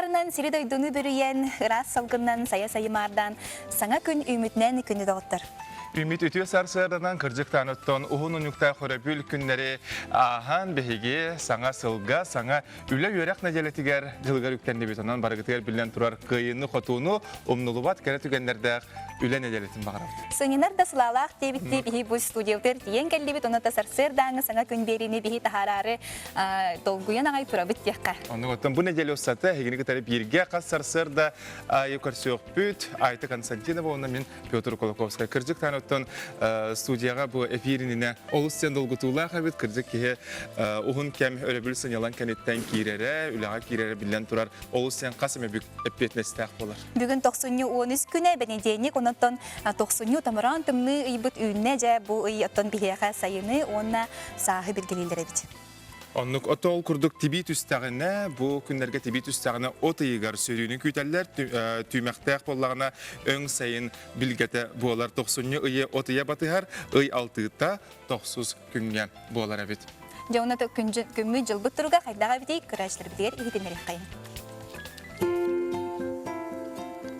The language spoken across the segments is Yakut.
Хаарынан сири-дойдуну бүрүйэн, ыраас салгынынан сайа сайымаардаан, саҥа күн үүммүтүнэн күндү доҕоттор. Үүммүт үтүө сарсыарданан кырдьыктаан оттон уһун унньуктаах өрөбүл күннэри ааһан биһиги саҥа сылга, саҥа үлэ-үөрэх нэдиэлэтигэр дьылыгар үктэннибит. Онон барыгытыгар биллэн турар кыайыыны-хотууну умнулубат кэрэ түгэннэрдээх үлэ нэдиэлэтин баҕарабыт. Сынньанар да сылаалаах диэбиттии биһи бу студиябытыгар тиийэн кэллибит, онон да сарсыардааҥы саҥа күн биэриини биһи таһаараары долгуйан аҕай турабыт диэххэ. Оннук оттон бу нэдиэлэ устата эһигини кытары бииргэ хас сарсыарда аайы көрсүөхпүт. Айта Константинова уонна мин Петр Кулаковскай. Кырдьык таан оттон студияҕа бу эфирининэ олус диэн долгутуулаах эбит. Кырдьык киһи уһун кэм өрөбүл сынньалаҥ кэнниттэн киирэрэ, үлэҕэ киирэрэ биллэн турар олус диэн хас эмэ бүк эппиэтинэстээх буолар. Бүгүн тохсунньу 13 күнэ, бэнидиэнньик, онон тохсунньу томороон тымныы ыйбыт үүннэ дьэ бу ый оттон биһиэхэ сайыны уонна сааһы билгэлииллэр эбит. Оннук отол курдук тибии түстэҕинэ, бу күннэргэ тибии түстэҕинэ от ыйыгар сөрүүнү күүтэллэр, түүмэхтээх буоллаҕына өҥ сайын билгэтэ буолар. Тохсунньу ыйы от ыйа батыһар, ый алтыыта тохсус күҥҥэ буолар эбит. Дьэ уонна күммүт дьылбыт туруга хайдах эбитий көрөөччүлэрбитигэр иһитиннэриэххэйин.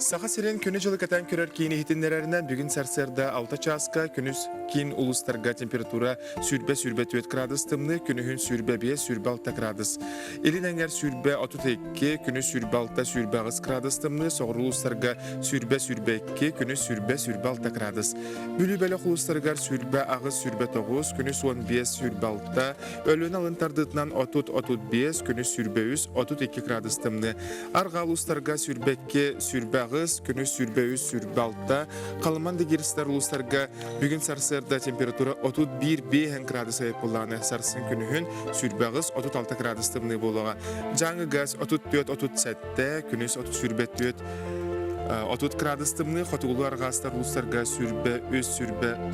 Саха сирин күнү-дьылы кэтээн көрөр киин иһитиннэрэринэн бүгүн сарсыарда 6 чааска күнүс киин улуустарга температура 120-124 градус тымныы, күнүһүн 125-126 градус. Илин эҥэр 132, күнүс 126-128 градус тымныы, соҕуруу улуустарга 120-122, күнүс 120-126 градус. Бүлүү бөлөх улуустарыгар 28-29, күнүс 15-26, Өлүөн алын тардыытынан 30-35, күнүс 23, 32 градус тымныы. Арҕаа улуустарга 22, 28, күнүс 23, 26, Халыман дэгиристэр улуустарга бүгүн сарсыарда температура 31-5 градус айыппыллааны сарсын күнүһүн 28, 36 градус тымныы буолуоҕа. Дьааҥы газ 34-37, күнүс 34, 30 градус тымныы, хотугулуу арҕаастар улуустарга 23-29,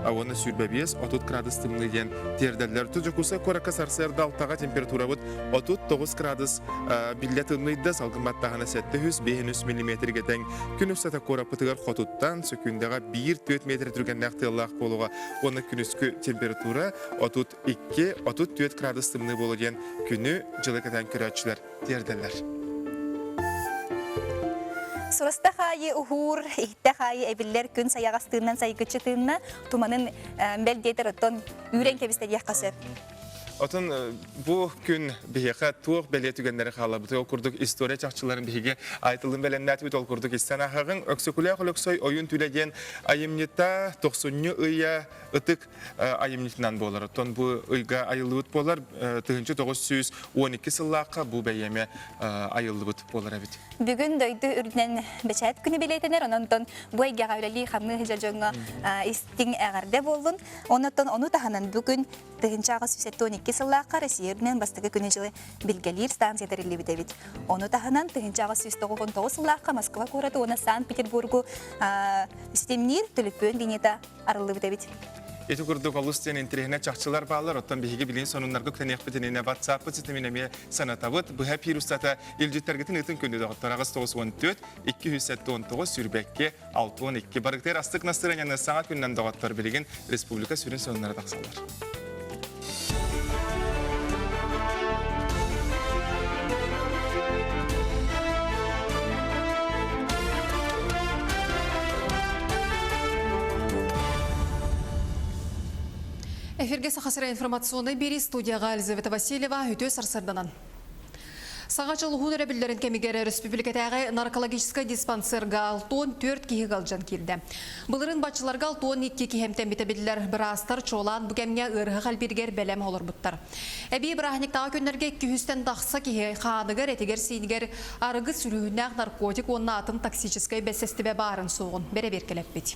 уонна 25-30 градус тымныы диэн тиэрдэллэр. Дьокуускай куоракка сарсыарда алтаҕа температурабыт 39 градус биллэ тымныйда, салгын баттааһына 705 миллиметргэ тэҥ. Күн устата куораппытыгар хотуттан сөкүүндэҕэ 1-4 метр түргэннээх тыаллаах буолуоҕа уонна күнүскү температура 32-34 градус тымныы буолуо диэн күнү дьылы кэтээн көрөөччүлэр тиэрдэллэр. Сурастах аайы уһуур, иһиттэх аайы эбиллэр күн сайаҕас тыыннан сайгыччы тыынна, туманын бэл диэтэр оттон үүрэн кэбистэ диэххэ сөп. Отон бу күн биһиэхэ туох бэлиэ түгэннэри хаалабыт ол курдук история чахчыларын биһиги айтылын бэлэмнээтибит ол курдук истэн ааһаҕыҥ Өксөкүлээх Өлөксөй Ойун түлэ диэн айымньыта тохсунньу ыйа ытык айымньытынан буолар. Оттон бу ыйга айыллыбыт буолар 1912 сыллаахха бу бэйиэмэ айыллыбыт буолар эбит. Бүгүн дойду үрдүнэн бэчээт күнү бэлиэтэнэр, онон бу эйгэҕэ үлэлии хамныы сылдьар дьоҥҥо истиҥ эҕэрдэ буоллун. Онон ону таһынан бүгүн 1872 сыллаахха Россия үрдүнэн бастакы күнү-дьылы билгэлиир станция тэриллибит эбит. Ону таһынан 1899 сыллаахха Москва куораты уонна Санкт-Петербургу ситимниир төлөпүөн линията арыллыбыт эбит. Ити курдук олус диэн интэриэһинэй чахчылар бааллар. Оттон биһиги билигин сонуннарга үктэниэхпитинэ WhatsApp ситимин эмиэ санатабыт. Быһа эфир устата илдьиттэргитин ыытын күндү доҕоттор 894 279 сүүрбэккэ 62 барыгытыгар астык настырыанньаны саҥа күннэн доҕоттор билигин республика сүрүн сонуннара тахсаллар. Эфирге Саха сирэ информационнай биэрии студияҕа Елизавета Васильева үтүө сарсыарданан. Саҥа дьыл уһун өрөбүллэрин кэмигэр өрөспүүбүлүкэтээҕи наркологическай диспансерга 64 киһи ыалдьан киирдэ. Былырыын баччаларга 62 киһи эмтэммитэ биллэр. Быраастар чуолаан бу кэмҥэ ыарыһах элбииригэр бэлэм олорбуттар. Эбии бырааһынньыктааҕы күннэргэ 200-тэн тахса киһи хааныгар, этигэр-сиинигэр арыгы сүлүһүннээх наркотик уонна атын токсическай бэссэстибэ баарын суоҕун бэрэбиэркэлэппит.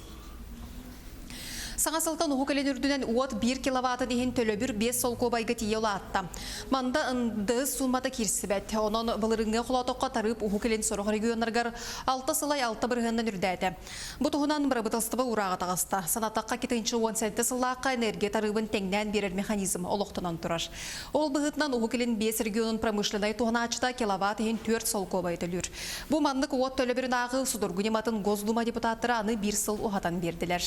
Саҥа сылтан Уһук Илин үрдүнэн уот 1 киловаттын иһин төлөбүр 5 солкуобайга тиийэ улаатта. Манда НДС суумата киирсибэт. Онон былырыыҥҥы холоотоххо тарыып Уһук Илин сорох регионнарыгар 6 сылай 6 бырыһыанынан үрдээтэ. Бу туһунан бырабыыталыстыба уурааҕа таҕыста. Санатахха, 2017 сыллаахха энергия тарыыбын тэҥнээн биэрэр механизм олохтонон турар. Ол быһыытынан Уһук Илин 5 регионун промышленнай туһанааччыта киловатт иһин 4 солкуобайы төлүүр. Бу маннык уот төлөбүрүн ааҕыы судургу ньыматын Госдума депутаттара аны биир сыл уһатан биэрдилэр.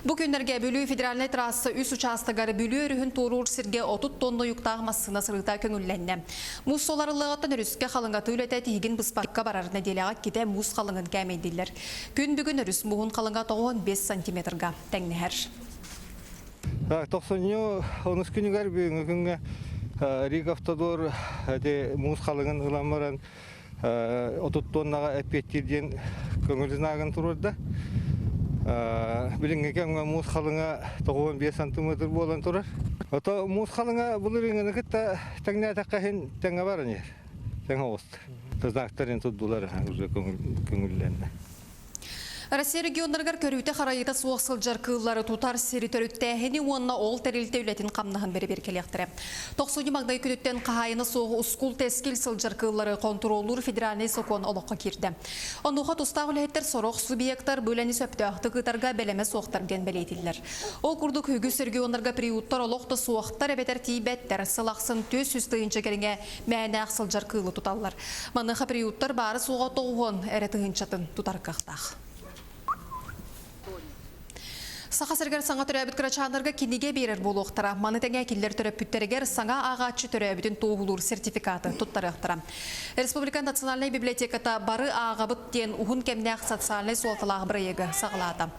Бу күннэргэ Бүлүү федеральнай трасса үс учаастагар Бүлүү өрүһүн туоруур сиргэ 30 тонна уйуктаах массыына сырыыта көҥүллэннэ. Муус соларыллыаҕыттан өрүскэ халыҥатыы үлэтэ тиһигин быспакка барар нэдиэлэҕэ иккитэ муус халыҥын кээмэйдииллэр. Күн бүгүн өрүс мууһун халыҥа 95 сантиметрга тэҥнэһэр. Тохсунньу онус күнүгэр бүгүҥҥү күҥҥэ Риг Автодор муус халыҥын ылан баран 30 тоннаҕа эппиэттиир диэн көҥүл знагын туруорда. Билиҥҥи кэмҥэ муус халыҥа 95 сантиметр буолан турар. Ото муус халыҥа былырыыҥҥыны кытта тэҥнээтэххэ иһин тэҥҥэ баран иһэр. Тэҥ оҕуста. Знактарын турдулар уже көҥүллэннэ. Россия регионнарыгар көрүүтэ-харайыыта суох сылдьар кыыллары тутар сири төрүттээһини уонна ол тэрилтэ үлэтин-хамнаһын бэрэбиэркэлиэхтэрэ. Тохсунньу маҥнай күнүттэн хаһаайына суох ускул-тэскил сылдьар кыыллары хонтуруоллуур федеральнай сокуон олоххо киирдэ. Онуоха тустаах үлэһиттэр сорох субъектар бу үлэни сөптөөхтүк ыытарга бэлэмэ суохтар диэн бэлиэтииллэр. Ол курдук үгүс регионнарга приюттар олох да суохтар эбэтэр тиийбэттэр. Сыл ахсын 400 тыһыынча кэриҥэ мээнээх сылдьар кыылы туталлар. Маныаха приюттар баара-суоҕа тоҕуһуон эрэ тыһыынчатын тутар кыахтаах. Саха сиригэр саҥа төрөөбүт кырачааннарга кинигэ биэрэр буолуохтара. Маны тэҥэ кинилэр төрөппүттэригэр саҥа ааҕааччы төрөөбүтүн туоһулуур сертификаты туттарыахтара. Республика национальнай библиотеката бары ааҕабыт диэн уһун кэмнээх социальнай суолталаах бырайыагы саҕалаата.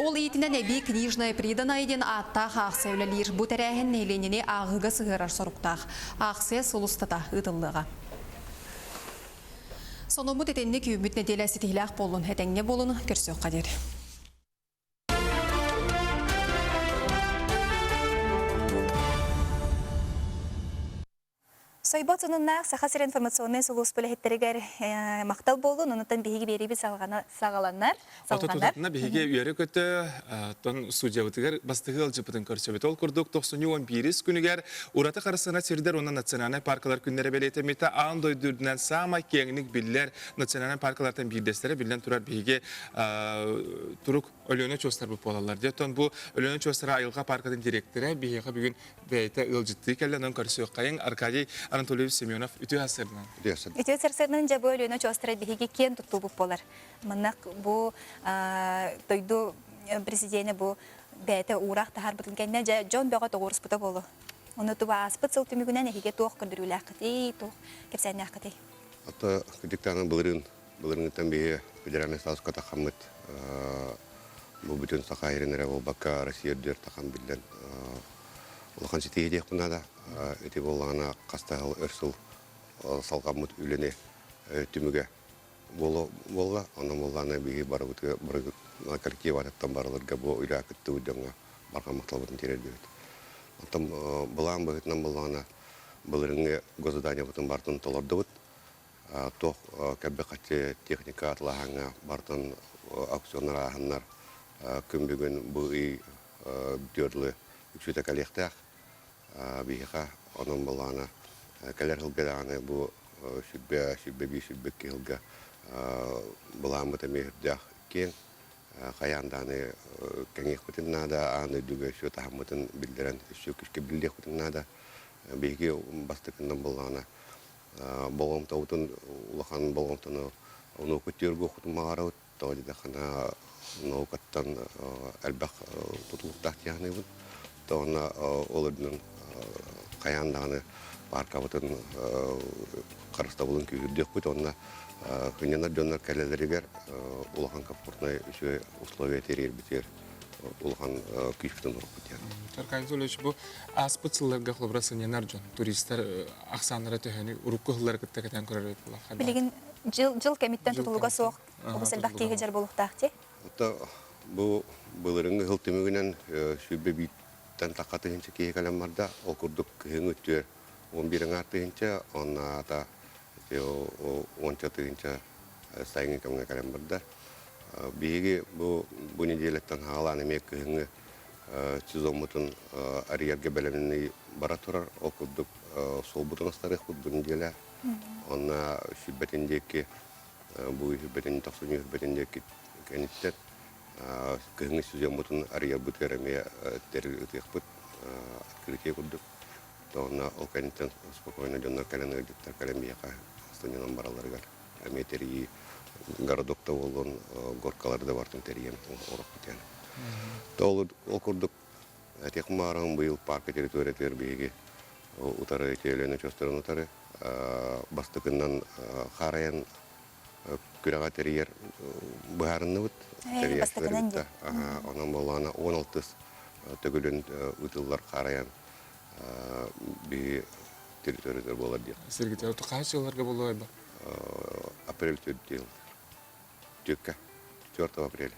Ол иитинэн эбии «Книжное приданое» диэн ааттаах аахсыйа үлэлиир. Бу тэрээһин нэһилиэнньэни ааҕыыга сыһыарар соруктаах. Аахсыйа сыл устата ыытыллыаҕа. Сонуммут итинник үүммүт нэдиэлэ ситиһиилээх буоллун, этэҥҥэ буолун, көрсүөххэ диэри. Сойбот сонуннаах Саха сирин информационнай сулууспа үлэһиттэригэр махтал буоллун, онуттан биһиги биэриибит саҕаланар. Ото тутатына биһиги үөрэ-көтө тон судьябытыгар бастыгы ыалдьыппытын көрсөбүт. Ол курдук 91 күнүгэр ураты харыстана сирдэр уонна национальнай паркалар күннэрэ бэлиэтэммитэ аан дойду үрдүнэн саамай киэҥник биллэр национальнай паркалартан биирдэстэрэ биллэн турар биһиги турук Өлүөнэ очуостарбыт буолаллар. Дьэ, бу Өлүөнэ очуостара айылҕа паркатын директора биһиэхэ бүгүн бэйэтэ ыалдьыттыы кэллэ, онон көрсүөххэйиҥ. Аркадий Анатольевич Семенов үтүө сарсыарданан. Үтүө сарсыарданан дьэ бу Өлүөнэ очуостара биһиги киэн туттуубут буолар. Манна бу дойду президенэ бу бэйэтэ уураах таһаарбытын кэннэ дьэ дьон бөҕө тоҕуоруспута буолуо. Ону туба ааспыт сыл түмүгүнэн эһиги туох көрдөрүүлээххитий, туох кэпсээннээххитий? Ата диктанын былырыын былырыҥҥыттан биһи федеральнай статуска тахаммыт бу бүтүн Саха сирин эрэ буолбакка Россия үрдүгэр тахан биллэн улахан ситиһии диэхпин наада. Ити буоллаҕына хас да өр сыл салҕаммыт үлэни түмүгэ буолла. Онон буоллаҕына биһиги барыбытыгар коллектив аатыттан барыларга бу үлэҕэ кыттыбыт дьоҥҥо барҕа махталбытын тириэрдибит. Оттон былаан быһыытынан буоллаҕына былырыҥҥы госзаданиебытын барытын толордубут. Туох кэлбит харчы техника атылааһыҥҥа барытын аукционнар ааһаннар күн бүгүн бу ый бүтүөр дылы үксүтэ кэлиэхтээх. Биһиэхэ онон буоллаҕына кэлэр сылга даҕаны бу 120, 121, 122 сылга былааммыт эмиэ сүрдээх киэҥ. Хайаан даҕаны кэҥиэхпитин наада, аан дойдуга өссө таһыммытын биллэрэн өссө күүскэ биллиэхпитин наада. Биһиги бастакыннан буоллаҕына болҕомтобутун улахан болҕомтону онуоха түөргүөхпүтүн баҕарабыт. Тоҕо диэтэххинэ наукаттан элбэх тутулуктаах дии саныыбын. Тоҕо ол үрдүнэн хайаан даҕаны пааркабытын харыстабылын күүһүрдүөхпүт уонна сынньанар дьоннор кэлэллэригэр улахан комфортнай үчүгэй условия тэрийэрбитигэр улахан күүспүтүн уруохпут диэн. Аркадий Анатольевич, бу ааспыт сылларга холобура сынньанар дьон, туристар ахсааннара төһөнү урукку сыллары кытта кэтээн көрөр эбит буоллахха. Билигин дьыл, дьыл кэмиттэн тутулуга суох олус элбэх киһи дьар буолуохтаах дии. Ото бу былырыҥҥы сыл түмүгүнэн сүүрбэ бииртэн тахха тыһыынча киһи кэлэн барда. Ол курдук кыһыҥҥы өттүгэр 11 аҥаар тыһыынча, онно уонча тыһыынча сайыҥҥы кэмҥэ кэлэн барда. Биһиги бу бу неделяттан хаалаан эмиэ кыһыҥҥы сезоммутун арыйарга бэлэмнэнии бара турар. Ол курдук суолбутун астарыахпыт бу неделя. Онно сүүрбэтин диэки бу үһүрбэтин тохсунньу үһүрбэтин диэки кэнниттэн кыһыҥҥы сезоммутун арыйарбытыгар эмиэ тэрил ытыахпыт открытие курдук. Онно ол кэнниттэн спокойно дьоннор кэлэн ыалдьыттар кэлэн биһиэхэ сынньанан баралларыгар эмиэ тэрийии городок да буоллун, горкалары да барытын тэрийэн оҥоруохпут диэн. Ол ол курдук этиэх мааран быйыл парка территориятыгар биһиги утары Өлүөнэ очуостарын утары бастакынан хаарайан күрэҕэ тэрийэр быһаарынныбыт. Бастакынан диэн. Онон буоллаҕына 16 төгүлүн ыытыллар хаарайан биһи территориятыгар буолар диэн. Сиргитэ хаһыс сылларга буолуой бу? Апрель төрдү Түөккэ. 4 апреля.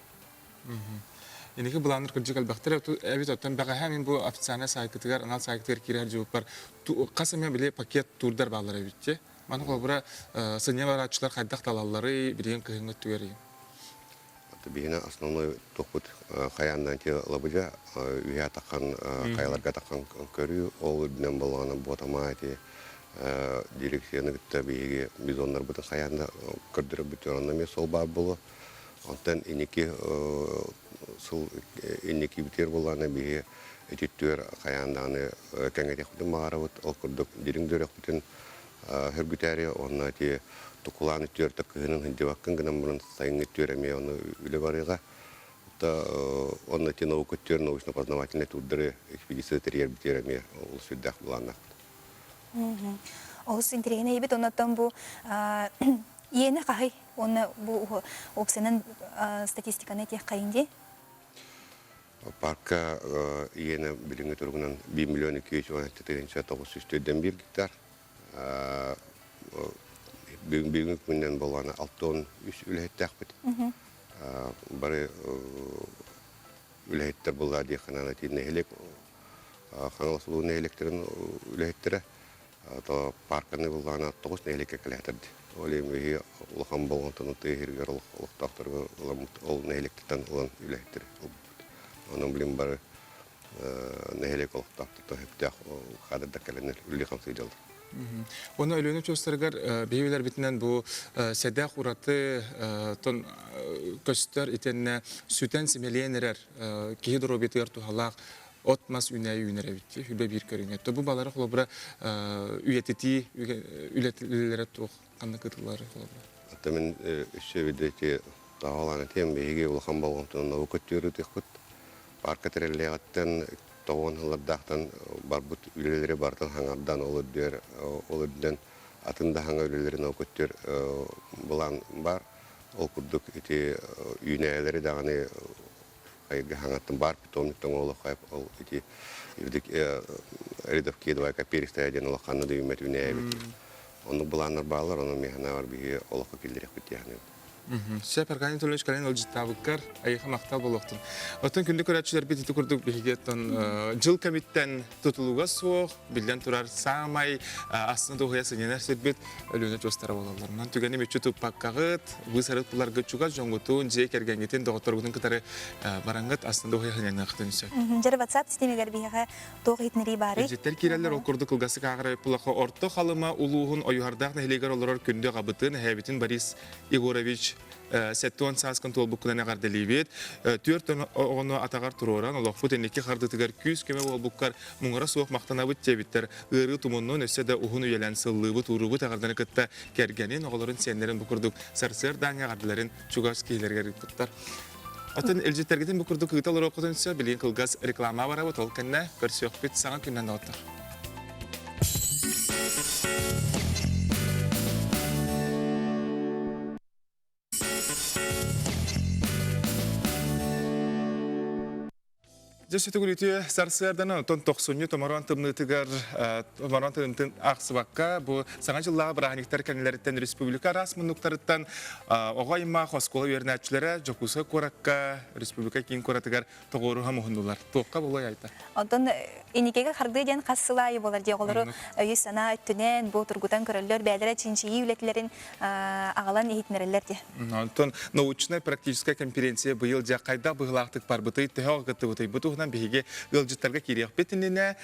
Инники былааннар кырдьык элбэхтэр эбит оттон бэҕэһээ мин бу официальнай саайкытыгар анал саайкытыгар киирэр дьыбыппар хас эмэ били пакет туурдар бааллар эбит Маны холобура сынньа барааччылар хайдах талалларый билигин кыһыҥҥы өттүгэр Биһине основной тохпут хайаандан ти лабыжа үһэ таххан хайаларга таххан көрүү ол үрдүнэн боллоҕуна буотама ити дирекцияны кытта биһиги бизоннарбытын хайаан да көрдөрөрбүт онно эмиэ сол баар буолуо онтон инники сыл инники бүтэр буоллаҕына биһи ититтүөр хайаан даҕаны кэҥэтиэхпитин баҕарабыт ол курдук дириҥ дөрөхпүтүн хөргүтээри уонна ити тукулаан үттүөртэ кыһынын сылдьыбаккын гынан баран сайыҥҥы үттүөр эмиэ ону үлэ барыаҕа онно ити наука үттүөр научно-познавательнай туурдары экспедиция тэрийэрбитигэр эмиэ олус сүрдээх былааннаахпыт. Олус интэриэһинэй эбит. Оннуттан бу иэнэ хаһый? Уонна бу уопсайынан статистиканы этиэххэйин дии. Парка иэнэ билиҥҥи туругунан 1 миллион 217 901 гектар. Бүгүҥҥү күнүнэн буоллаҕына 63 үлэһиттээхпит. Бары үлэһиттэр буолла диэххэ наада нэһилиэк Хаҥалас улууһун нэһилиэктэрин үлэһиттэрэ то парканы буллаҕына тоҕус нэһилиэккэ кэлээтэрди. Ол иһин биһиги улахан болҕомтону тыа сиригэр олохтоохторго ыламмыт ол нэһилиэктэртэн ылан үлэһиттэри ылбыппыт. Онон билин бары нэһилиэк олохтоохторуттан сөптөөх кадрдар кэлэннэр үлэлии-хамсыы дьаллар. Уонна Өлүөнэ очуостарыгар биһи билэрбитинэн бу сэдэх ураты тон көстөр итиэннэ сүтэн симэлийэн эрэр киһи доруобуйатыгар туһалаах от-мас үүнээйи үүнэр эбит үлэ биир көрүҥэ. То бу балары холобура үйэтитии үлэлэрэ туох ханнык ыытыллары холобура? Ата мин өссө видите таҕалаан этиэм биһиги улахан болҕомтону наука өттүгэр ыытыахпыт. Парка тэриллиэҕиттэн тоҕуон сыллардаахтан барбыт үлэлэри барытын хаҥардан ол үрдүгэр ол үрдүнэн атын да хаҥа үлэлэри наука өттүгэр былаан баар. Ол курдук ити үүнээйилэри даҕаны хайырга хаҥаттан баар питомник тоҥолох ол ити рядовки двойка перистая диэн олох ханна да үүммэт үүнээйибит. Оннук былааннар бааллар, онон миэхэ биһи олоххо киллэриэхпит диэхинэ. Сөп, Аркадий Анатольевич, кэлэн ыалдьыттаабыккар айыха махтал буолуохтун. Оттон күндү көрөөччүлэрбит ити курдук биһиги оттон дьыл кэмиттэн тутулуга суох, биллэн турар саамай астына дуоһуйа сынньанар сирбит Өлүөнэ очуостара буолаллар. Онон түгэни мүччү туппаккаҕыт, быыс-арыт буларгыт чугас дьоҥҥутун, дьиэ кэргэҥҥитин, доҕотторгутун кытары бараҥҥыт астына дуоһуйа сынньаныаххытын сөп. Дьэ, WhatsApp ситимигэр биһиэхэ туох иһитиннэрии баарый? Илдьиттэр киирэллэр, ол курдук кылгастык ааҕар Пулаха Орто Халыма улууһун Ойуһардаах нэһилиэгэр олорор күндү аҕабытын, эһээбитин Борис Егорович 70 сааскын туолбуккунан эҕэрдэлиибит. Түөрт оҕону атаҕар туруоран, олохпут инники хардытыгар күүс-көмө буолбуккар муҥура суох махтанабыт диэбиттэр. Ыарыы тумуннун өссө да уһун үйэлэн сыллыыбыт, уруубут эҕэрдэни кытта кэргэнин, оҕолорун, сиэннэрин бу курдук сарсыардааҥҥы эҕэрдэлэрин чугас киһилэригэр ыыппыттар. Оттон илдьиттэргитин бу курдук ыыта олоруоххутун сөп, билигин кылгас реклама барабыт, ол кэннэ көрсүөхпүт саҥа күннэн доҕоттор. Дьэ сүтүгүлүтүө сарсыардан онтон тохсунньу томороон тымныытыгар томороон тымныытын аахсыбакка бу саҥа дьыллааҕы бырааһынньыктар кэннилэриттэн республика араас муннуктарыттан оҕо аймах оскуола үөрэнээччилэрэ Дьокуускай куоракка республика киин куоратыгар тоҕуоруһа муһуннулар. Туохха буолуой Айта? Онтон инникигэ хардыы диэн хас сыл аайы буолар дии оҕолору өйү-санаа өттүнэн бу тургутан көрөллөр, бэйэлэрэ чинчийии үлэтилэрин аҕалан иһитинэрэллэр дии. Онтон научнай практическай конференция быйыл дьэ хайдах быһыылаахтык барбытый, төһө кыттыбытый бу туһунан биһиги ыалдьыттарга киириэхпит иннинэ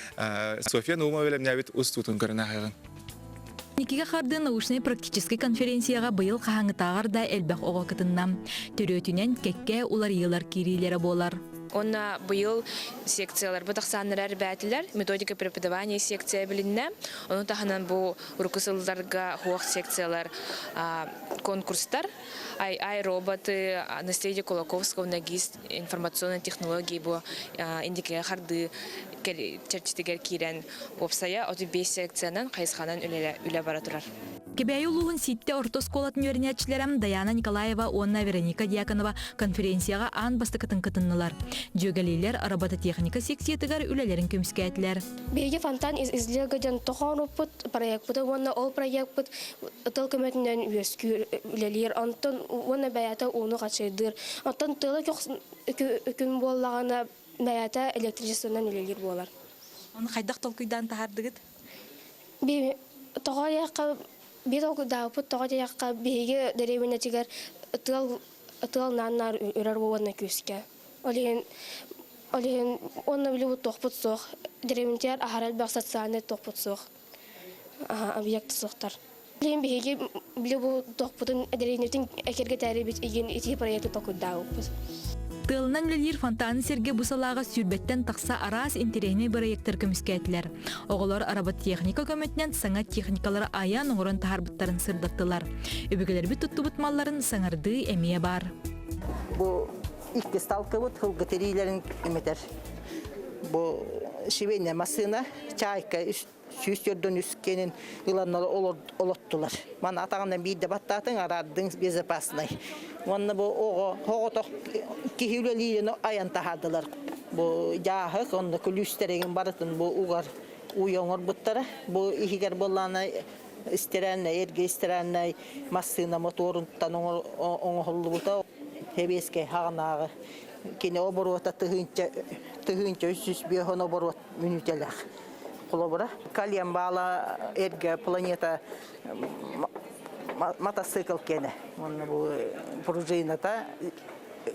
Софья Наумова бэлэмнээбит устуутун көрөн ааһыаҕыҥ. Никига харды научнай-практическай конференцияҕа быйыл хаһааҥҥытааҕар да элбэх оҕо кытынна. Төрүөтүнэн кэккэ уларыйыылар киириилэрэ буолар. Уонна быйыл секцияларбыт ахсааннара эрбээтилэр. Методика преподавания секция билиннэ. Ону таһынан бу урукку сылларга хуох секциялар конкурстар AI роботы, наследие Кулаковского НАГИС информационной технологии бу индикеге хардыы чэрчитигэр киирэн уопсайа 35 секциянан хайысханан үлэ бара турар. Кэбээйи улууһун Сииттэ орто оскуолатын үөрэнээччилэрэ Даяна Николаева уонна Вероника Дьяконова конференцияҕа аан бастакытын кытыннылар. Дьүөгэлиилэр робототехника секциятыгар үлэлэрин көмүскээтилэр. Биһиги фонтан из излега диэн тохоонуппут проекпыты уонна ол проекпыт тыл көмөтүнэн үөскүүр үлэлиир. Онтон уонна бэйэтэ ууну хачайдыыр. Оттон тыла күн буоллаҕына бэйэтэ электричествонан үлэлиир буолар. Ону хайдах толкуйдаан таһаардыгыт? Би тоҕо диэххэ биир толкуйдаабыппыт тоҕо диэххэ биһиги дэриэбинэтигэр тыал тыал нааннаар үрэр уонна күүскэ. Ол иһин ол иһин уонна били туохпут суох. Дэриэбинэтигэр аһара элбэх социальнай туохпут суох. Объект суохтар. Билигин биһиги били бу туохпутун дэриэбинэтин экиргэтээрибит игин ити проекты толкуйдаабыппыт. Тыалынан үлэлиир фонтаны сэргэ бу салааҕа сүүрбэттэн тахса араас интэриэһинэй бырайыактар көмүскээтилэр. Оҕолор робототехника көмөтүнэн саҥа техникалары айан оҥорон таһаарбыттарын сырдаттылар. Өбүгэлэрбит туттубут малларын саҥардыы эмиэ баар. Бу иккис талкыбыт һылгы тириилэрин имитэр. Бу швейная массыына, чайка 143 киэнин ыланнар олоттулар. Маны атаҕынан биирдэ баттаатыҥ, араардыҥ безопасный. Уонна бу оҕо оҕотох киһи үлэлиирин айан таһаардылар. Бу дьааһык, онно күлүүстэригин барытын бу угар уйа оҥорбуттара. Бу иһигэр буоллаана истирээннэй, эргэ истирээннэй массыына мотуорунтан оҥоһуллубута. Сэбиэскэй хаҕынааҕы кини оборуота тыһыынча 305 оборуот мүнүүтэлээх. Холобура, Калембала эргэ планета мотоцикл киэнэ. Уонна бу пружината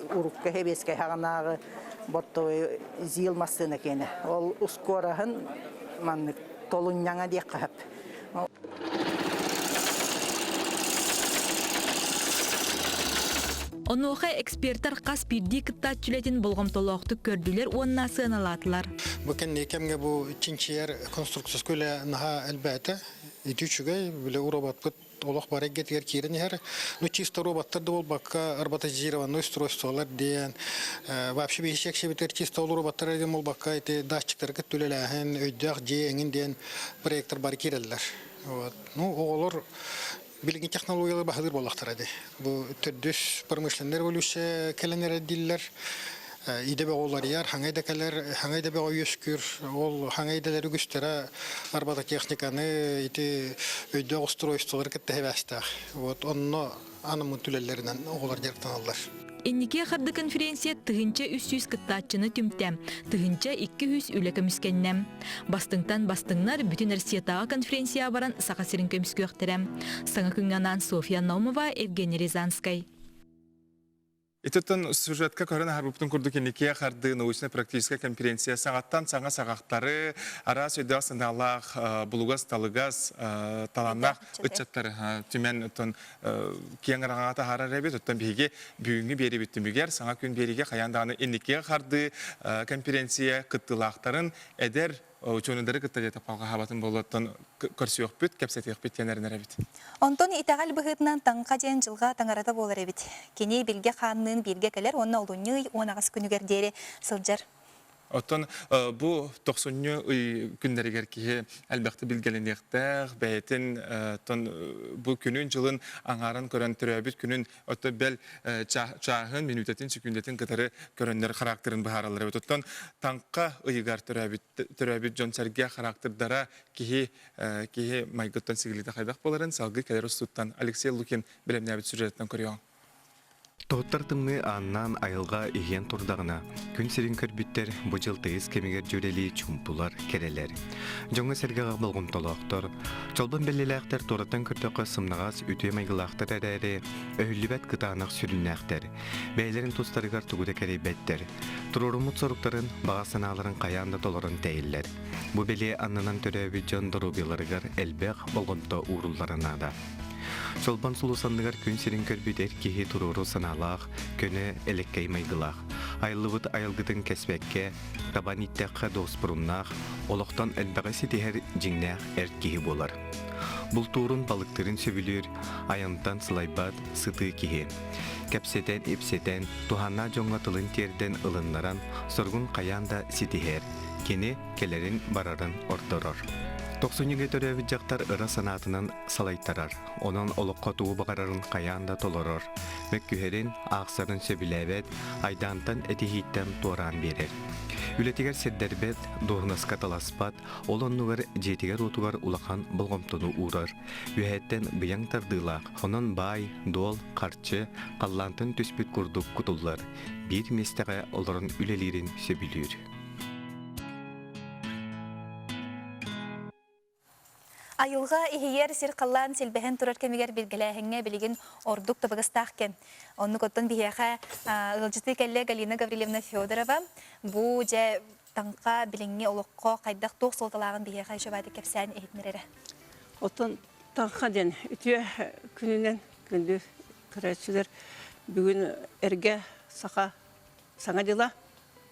урукку сэбиэскэй хаҕынааҕы бортовой ЗИЛ массыына киэнэ. Ол ускуораһын маннык толунньаҥа диэххэ сөп. Онуоха экспертэр хас биирдии кыттааччы үлэтин болҕомтолоохтук көрдүлэр уонна сыаналаатылар. Бу кэнники кэмҥэ бу чинчийэр конструкторскай үлэ наһаа элбээтэ. Ити үчүгэй, били роботпыт олох бары эйгэтигэр киирэн иһэр. Ну, чисто роботтар да буолбакка, роботизированные устройстволар диэн, вообще биһиги сиэксэбитигэр чисто ол роботтар диэн буолбакка, ити датчиктарга үлэлээһин, өйдөөх дьиэ эҥин диэн проектор бары киирэллэр. Вот. Ну, оҕолор билиҥҥи технологиялар баһылыыр буоллахтара дии. Бу төрдүс промышленнай революция кэлэн эрэр дииллэр. Идэ бөҕө уларыйар, хаҥа идэ кэлэр, хаҥа идэ бөҕө үөскүүр. Ол хаҥа идэлэр үгүстэрэ робототехниканы, ити өйдөөх устройстволары кытта сибээстээх. Вот онно анаммыт үлэлэринэн оҕолор дьарыктаналлар. Инники харды конференция 1300 кыттааччыны түмтэ, 1200 үлэ көмүскэннэ. Бастыҥтан бастыҥнар бүтүн Россиятааҕы конференцияҕа баран Саха сирин көмүскүөхтэрэ. Саҥа күҥҥэ анаан Софья Наумова, Евгений Рязанскай. Ититтэн сюжетка көрөн аһарбыппытын курдук инникиэ хардыы научно-практическай конференция саҥаттан саҥа саҕахтары, араас өйдөөх санаалаах, булугас-талыгас, талааннаах ыччаттары түмэн оттон киэҥ араҥаҕа таһаарар эбит. Оттон биһиги бүгүҥҥү биэрибит түмүгэр саҥа күн биэриигэ хайаан даҕаны инникигэ хардыы конференция кыттыылаахтарын эдэр учуонайдары кытта диэтэх халҕаһаабатын буолуоттан көрсүөхпүт, кэпсэтиэхпит диэн эрэнэр эбит. Онтон итэҕэл быһыытынан Таҥха диэн дьылҕа таҥарата буолар эбит. Кини билгэ хаанныын бииргэ кэлэр уонна олунньу ый 18 күнүгэр диэри сылдьар. Оттон бу тохсунньу ый күннэригэр киһи элбэхтик билгэлэниэхтээх, бэйэтин бу күнүн-дьылын аҥааран көрөн төрөөбүт күнүн Оттон бэл чааһын, мүнүүтэтин, сөкүүндэтин кытары көрөннөр характерын быһаараллар эбит. Оттон таҥха ыйыгар төрөөбүт төрөөбүт дьон-сэргэ характердара киһи киһи майгыттан сигилитэ хайдах буоларын салгыы кэлэр устуттан Алексей Лукин бэлэмнээбит сюжеттан көрүөҕүҥ. Тоһуттар тымныы ааннаан айылҕа иһийэн турдаҕына, күн сирин көрбүттэр бу дьыл тыйыс кэмигэр дьүөрэлии чуумпулар, кэрэлэр. Дьоҥҥо-сэргэҕэ болҕомтолоохтор, Чолбон бэлиэлээхтэр туораттан көрдөххө сымнаҕас, үтүө майгылаахтар эрээри, өһүллүбэт кытаанах сүрүннээхтэр. Бэйэлэрин тустарыгар тугу да кэрэйбэттэр. Туруоруммут соруктарын, баҕа санааларын хайаан да толорон тэйиллэр. Бу бэлиэ аннынан төрөөбүт дьон доруобуйаларыгар элбэх болҕомто ууруллара наада. Чолбон сулус анныгар күн сирин көрбүт эр киһи туруору санаалаах, көнө, элэккэй майгылаах. Айыллыбыт айылгытын кэспэккэ, табан ииттэххэ дуоспуруннаах, олохтон элбэҕи ситиһэр дьиҥнээх эр киһи буолар. Бултуурун балыктыырын сөбүлүүр, айантан сылайбат сытыы киһи. Кэпсэтэн-ипсэтэн, туһааннаах дьоҥҥо тылын тиэрдэн ылыннаран, соругун хайаан да ситиһэр. Кини кэлэрин-барарын ордорор. Тохсунньуга төрөөбүт дьахтар ыра санаатынан салайтарар, онон олоххо тугу баҕарарын хайаан да толорор. Мөккүһэрин, аахсарын сөбүлээбэт, айдаантан этиһииттэн туораан биэрэр. Үлэтигэр сирдэрбэт, дуоһунаска таласпат, ол оннугар дьиэтигэр-уотугар улахан болҕомтону уурар. Үөһэттэн быйаҥ тардыылаах, онон баай, дуол, харчы халлаантан түспүт курдук кутуллар, биир миэстэҕэ олорон үлэлиирин сөбүлүүр. Айылҕа иһийэр сир-халлаан силбэһэн турар кэмигэр билгэлээһиҥҥэ билигин ордук табыгастаах кэм. Оннук оттон биһиэхэ ыалдьытыы кэллэ Галина Гаврильевна Федорова. Бу дьэ таҥха билиҥҥи олоххо хайдах туох суолталааҕын биһиэхэ үчүгэйдик кэпсээн иһитиннэрэрэ. Оттон таҥха диэн үтүө күнүнэн күндү көрөөччүлэр бүгүн эргэ саха саҥа дьыла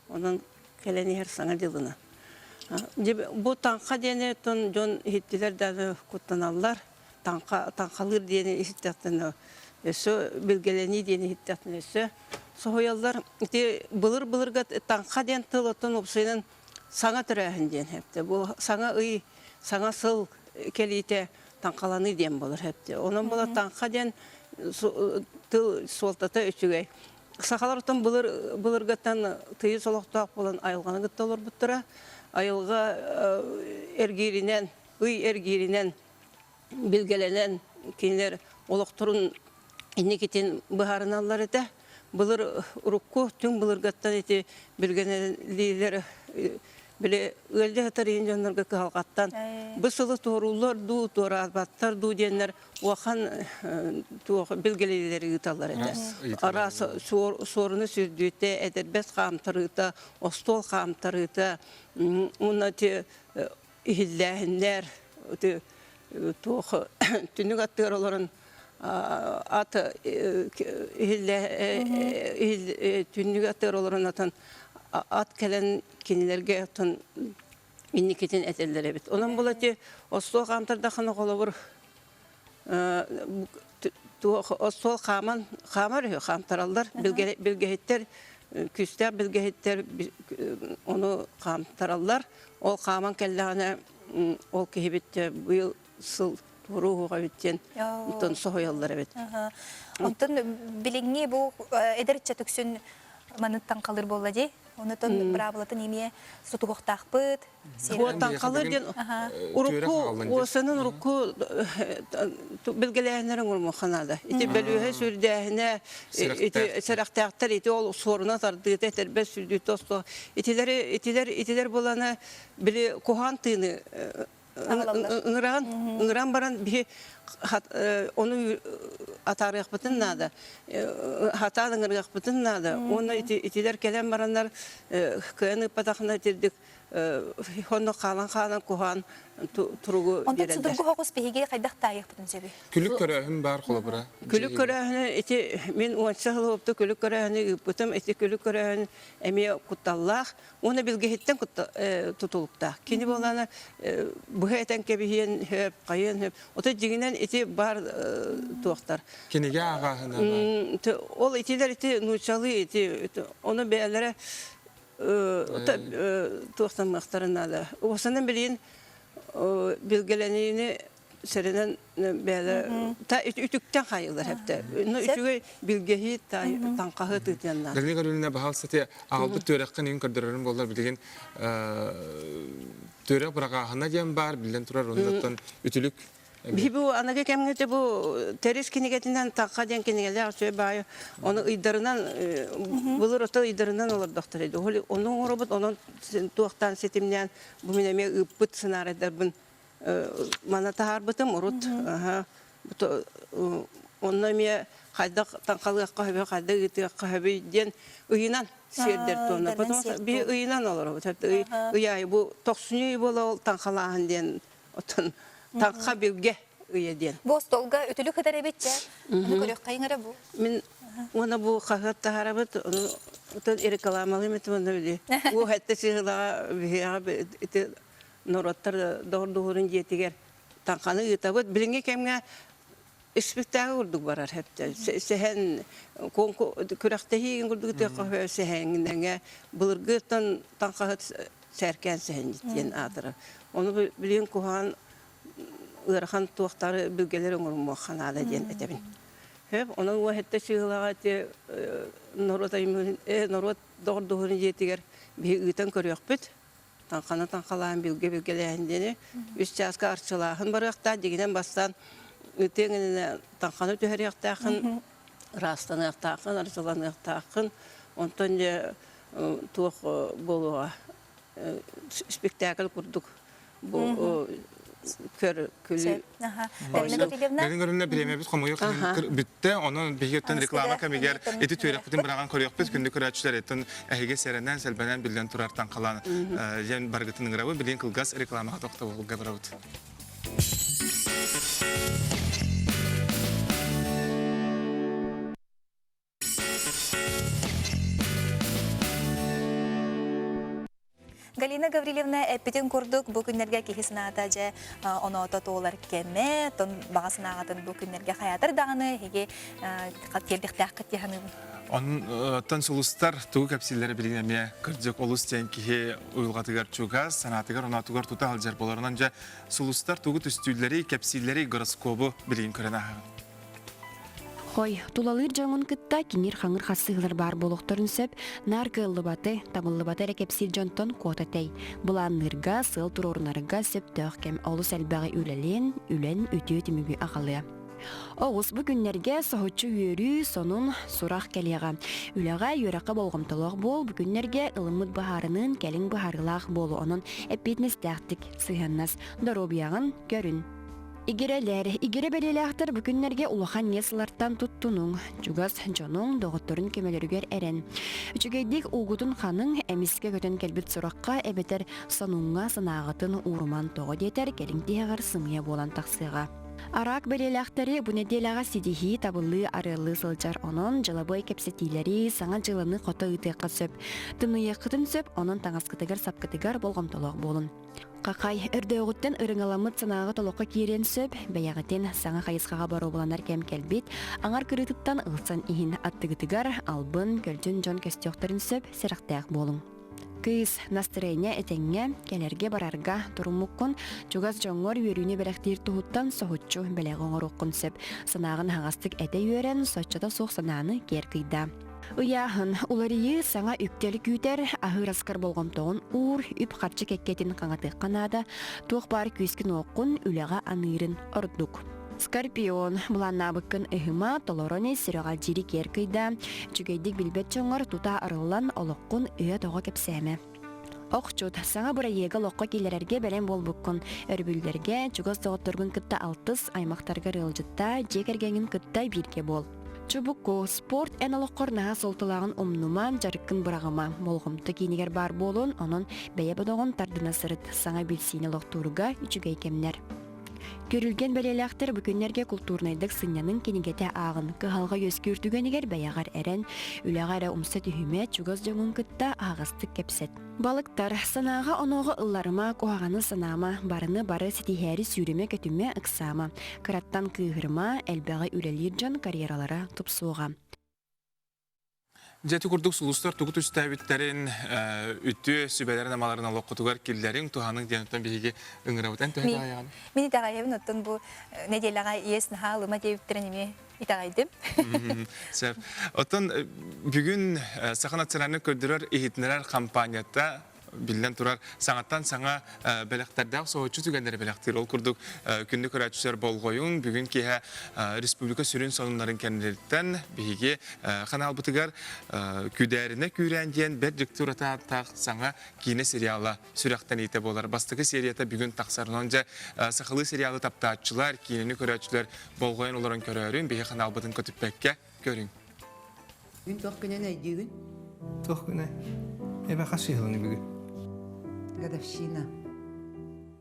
Онон кэлэн иһэр саҥа дьылына. Бу таҥха диэни оттон дьон иһиттилэр да куттаналлар. Таҥха, таҥхалыыр диэни иһиттэхтэринэ өссө билгэлэнии диэни иһиттэхтэринэ өссө соһуйаллар. Ити былыр-былырга таҥха диэн тыл оттон уопсайынан саҥа төрөөһүн диэн хэптэ. Бу саҥа ый, саҥа сыл кэлиитэ таҥхаланыы диэн буолар хэптэ. Онон була таҥха диэн тыл суолтата үчүгэй. Сахалар оттон былыр былыргыттан тыйыс олохтоох буолан айылҕаны кытта олорбуттара. Айылҕа эргииринэн, ый эргииринэн билгэлэнэн кинилэр олохторун инникитин быһаарыналлар этэ. Былыр урукку түҥ былыргыттан ити билгэлиилэр били ыалдьа сытар иһин дьоннорго кыһалҕаттан бу сылы туорууллар дуу, туораабаттар дуу диэннэр улахан туох билгэлиилэри ыыталлар этэ. Араас суоруну сүрдүүтэ, этэрбэс хаамтарыыта, остуол хаамтарыыта, уонна ити иһиллээһиннэр, ити туох түннүк аттыгар олорон ат түннүк аттыгар олорон атын ат кэлэн кинилэргэ оттон инникитин этэллэр эбит. Онон була ити остуол хаамтардаххына холобур туох остуол хааман хаамар үһү хаамтараллар билгэһиттэр күүстээх билгэһиттэр ону хаамтараллар ол хааман кэллэҕинэ ол киһибит быйыл сыл туруоһуох эбит диэн онтон соһуйаллар эбит. Онтон билиҥҥи бу эдэр ыччат үксүн маныттан халыр буолла дии. Онутон быраабылатын эмиэ сутуһуохтаахпыт. Таҥхалыыр диэн урукку уосанын урукку билгэлээһиннэрин оҥорумуохха наада. Ити бөлүөһэ сүрдээһинэ, ити сэрэхтээхтэр ити ол суоруна тардыыта, этэрбэс сүрдүүтэ остуох. Итилэри итилэр итилэр буланы били куһаан тыыны ыҥыран ыҥыран баран биһи ону атаарыахпытын наада хатаан ыҥырыахпытын наада уонна итилэр кэлэн бараннар кыайан ыыппатахына итирдик онно хаалан хаалан куһаан туругу Онтон судургу соҕус биһиги хайдах таайыахпытын сөбүй? Күлүк көрөөһүн баар холобура. Күлүк көрөөһүнү ити мин уонча сыл уопта күлүк көрөөһүнү ыыппытым. Ити күлүк көрөөһүн эмиэ кутталлаах. Уонна билгэһиттэн тутулуктаах. Кини буолаана быһа этэн кэбиһиэн сөп, хайыан сөп. Ото дьиҥинэн ити бар туохтар. Кинигэ ааҕааһына баар. Ол итилэр ити нууччалыы ити ону бэйэлэрэ туохтаммыахтарын наада. Уосанан билигин билгэлэниини сэрэнэн бэйэлэрэ та үтүктэн хайылар хэптэ. Үчүгэй билгэһии таҥхаһы тыытыанна. Галина Гаврильевна баһаалыста те аҕалбыт түөрэххин иһин көрдөрөрүм буоллар билигин түөрэх быраҕааһына диэн баар биллэн турар оннуттан үтүлүк Биһи бу аныгы кэмҥэ бу Тэрис кинигэтинэн Таҥха диэн кинигэлээх үчүгэй баайы ону ыйдарынан былыр ото ыйдарынан олордохтор edi. Ону оҥоробут онон туохтаан ситимнээн бу мин эмиэ ыыппыт сценарийдарбын Мана таһаарбытым урут онно эмиэ хайдах таҥхалыахха сөбүй, хайдах ыытыахха сөбүй диэн ыйынан сиэрдэр туонна. Потому что би ыйынан олоробут. Ый аайы бу тохсунньу ый буола ол таҥхалааһын диэн оттон таҥха билгэ ыйа диэн. Бу остуолга үтүлүк ытар эбит дьэ. Аны көрүөххэйиҥ эрэ бу. Мин уонна бу хаһыат таһаарабыт, ону. Отон рекламалыым этим онно били. Уу хэтте сыһылаҕа биһиэхэ ити норуоттар доҕордуһуурун дьиэтигэр таҥханы ыытабыт. Билиҥҥи кэмҥэ испиктээги курдук барар хэптэ. Сэһэн күрэхтэһии курдук ытыахха сэһэҥнэҥэ былыргыттан таҥхаһыт сээркээн сэһэн диэн аатырар. Ону билигин куһаҕан ыарахан туохтары билгэлэр оҥорумуохха наада диэн этэбин. Хөп, онон уоһэтте чыыһылаҕа ити норуот норуот доҕордоһуурун дьиэтигэр биһи ыытан көрүөхпүт. Таҥханы таҥхалаан билгэ билгэлээһин диэни үс чааска арчылааһын барыахтаах дьигинэн бастаан ыытыаҥ иннинэ таҥханы түһэриэхтээххин, ыраастаныахтааххын, арчыланыахтааххын. Онтон дьэ туох буолуоҕа спектакль курдук бу көр күлүү Галина Гавриловна бириэмэбит хомуйуох бүттэ, онон биһиги реклама кэмигэр ити түөрэхпитин быраҕан көрүөхпүт, күндү көрөөччүлэр эттэн эһиги сэрэнэн, сэлбэнэн биллэн турар таҥхалаан дьэн баргытын ыҥырабыт, билигин кылгас рекламаҕа тохтобулга барабыт. Галина Гаврильевна эппитин курдук бу күннэргэ киһи санаата дьэ оноото туолар кэмэ, тон баҕа санааҕытын бу күннэргэ хайаатар даҕаны эһиги тиэрдихтээххит дии саныыбын. Онтон сулустар тугу кэпсииллэрэ билигин эмиэ кырдьык олус диэн киһи уйулҕатыгар чугас, санаатыгар оноотугар тута сылдьар болорунан дьэ сулустар тугу түстүүллэрий, кэпсииллэрий гороскобу билигин көрөн ааһаҕын. Хой, тулалыыр дьоҥун кытта киҥир-хаҥыр хассыһыылар баар буолуохтарын сөп, наар кыаллыбаты, табыллыбаты эрэ кэпсиир дьонтон куота тэй. Былаанныырга, сыал туруорунарга сөптөөх кэм олус элбэҕи үлэлиэн, үлэн үтүө түмүгү аҕалыа. Оҕус бу күннэргэ соһуччу үөрүү, сонун, сурах кэлиэҕэ. Үлэҕэ, үөрэххэ болҕомтолоох буол, бу күннэргэ ылыммыт быһаарыныын кэлин быһаарыылаах буолу, онон эппиэтинэстээхтик сыһыаннас, доруобуйаҕын көрүн. Игирэлэр, игирэ бэлиэлээхтэр бу күннэргэ улахан иэс ылартан туттунуҥ, чугас дьонуҥ, доҕотторун көмөлөрүгэр эрэн. Үчүгэйдик уугутун ханыҥ, эмискэ көтөн кэлбит сурахха эбэтэр сонуҥҥа санааҕытын ууруман тоҕо диэтэр кэлиҥ тиһэҕэр сымыйа буолан тахсыаҕа. Араак бэлиэлээхтэри бу нэдиэлэҕэ ситиһии, табыллыы арыаллыы сылдьар, онон дьылабыай кэпсэтиилэри, саҥа дьыаланы хото ыытыахха сөп. Тымныйыаххытын сөп, онон таҥаскытыгар-сапкытыгар болҕомтолоох буолун. Хахай, өрдөөҕүттэн ырыҥаламмыт санааҕыт олоххо киириэн сөп, бэйэҕитин саҥа хайысхаҕа боруобаланар кэм кэлбит, аҥар кырыытыттан ылсан иһин аттыгытыгар албын, көлдьүн дьон көстүөхтэрин сөп, сэрэхтээх буолуҥ. Кыыс, настырыанньа этэҥҥэ, кэлэргэ-барарга туруммуккун, чугас дьоҥҥор үөрүүнү бэлэхтиир туһуттан соһуччу бэлэҕи оҥоруоххун сөп. Санааҕын аһаҕастык этэ үөрэн, соччото суох санааны киэр кыйдаа. Ыйааһын, уларыйыы саҥа үктэл күүтэр, аһыыр аскар болҕомтоҕун уур, үп-харчы кэккэтин хаҥатыахха наада, туох баар күүскүн-уоххун үлэҕэ аныырын ордук. Скорпион, былааннаабыккын ыһыма, толорон ис, сүрэҕэлдьиири киэр кыйдаа, үчүгэйдик билбэт дьоҥҥор тута арыллан олоххун ыа-тоҕо кэпсээмэ. Охчут, саҥа бырайыагы олоххо киллэрэргэ бэлэм буолбуккун. Өрөбүллэргэ чугас доҕотторгун кытта алтыс, аймахтаргар ыалдьыттаа, дьиэ кэргэҥҥин кытта бииргэ буол. Чубуку, спорт эн олоххор наһаа суолталааҕын умнума, дьарыккын быраҕыма. Болҕомто киинигэр баар буолуон, онон бэйэ бодоҕун тардына сырыт. Саҥа билсиини олохтуурга үчүгэй кэмнэр. Күрүлгэн бэлиэлээхтэр бу күннэргэ култуурнайдык сынньаныҥ кинигэтэ ааҕын. Кыһалҕа үөскүүр түгэнигэр бэйэҕэр эрэн, үлэҕэ эрэ умса түһүмэ, чугас дьоҥҥун кытта аһаҕастык кэпсэт. Балыктар, санааҕа-онооҕо ылларыма, куһаҕаны санаама, барыны бары ситиһээри сүүрүмэ-көтүмэ, ыксаама. Кыраттан кыыһырыма, элбэҕи үлэлиир дьон карьералара тупсуоҕа. Дьэ ити курдук сулустар тугу түстээбиттэрин, үтүө сүбэлэрин-амаларын олоххутугар киллэриҥ, туһаныҥ диэн оттон биһиги ыҥырабыт. Эн төһө итэҕэйэҕин? Мин итэҕэйэбин, оттон бу нэдиэлэҕэ иэс наһаа ылыма диэбиттэрин эмиэ итэҕэйдим. Сөп. Оттон бүгүн Саха национальнай көрдөрөр иһитиннэрэр хампаанньата биллэн турар, саҥаттан саҥа бэлэхтэрдээх соһуччу түгэннэри бэлэхтиир. Ол курдук, күндү көрөөччүлэр болҕойуҥ, бүгүн киэһэ республика сүрүн сонуннарын кэнниттэн биһиги ханаалбытыгар Күдээринэ күүрээн диэн бэрт дьикти ураты ааттаах саҥа киинэ сериала сүрэхтэниитэ буолар. Бастакы серията бүгүн тахсар. Онон дьэ сахалыы сериалы таптааччылар, киинэни көрөөччүлэр болҕойон олорон көрөөрүн, биһиги ханаалбытын көтүппэккэ көрүҥ. Күн туох күнүн өйдүүгүн? Туох күнэ? Эбэ хас сыһыланы бүгүн? Годовщина.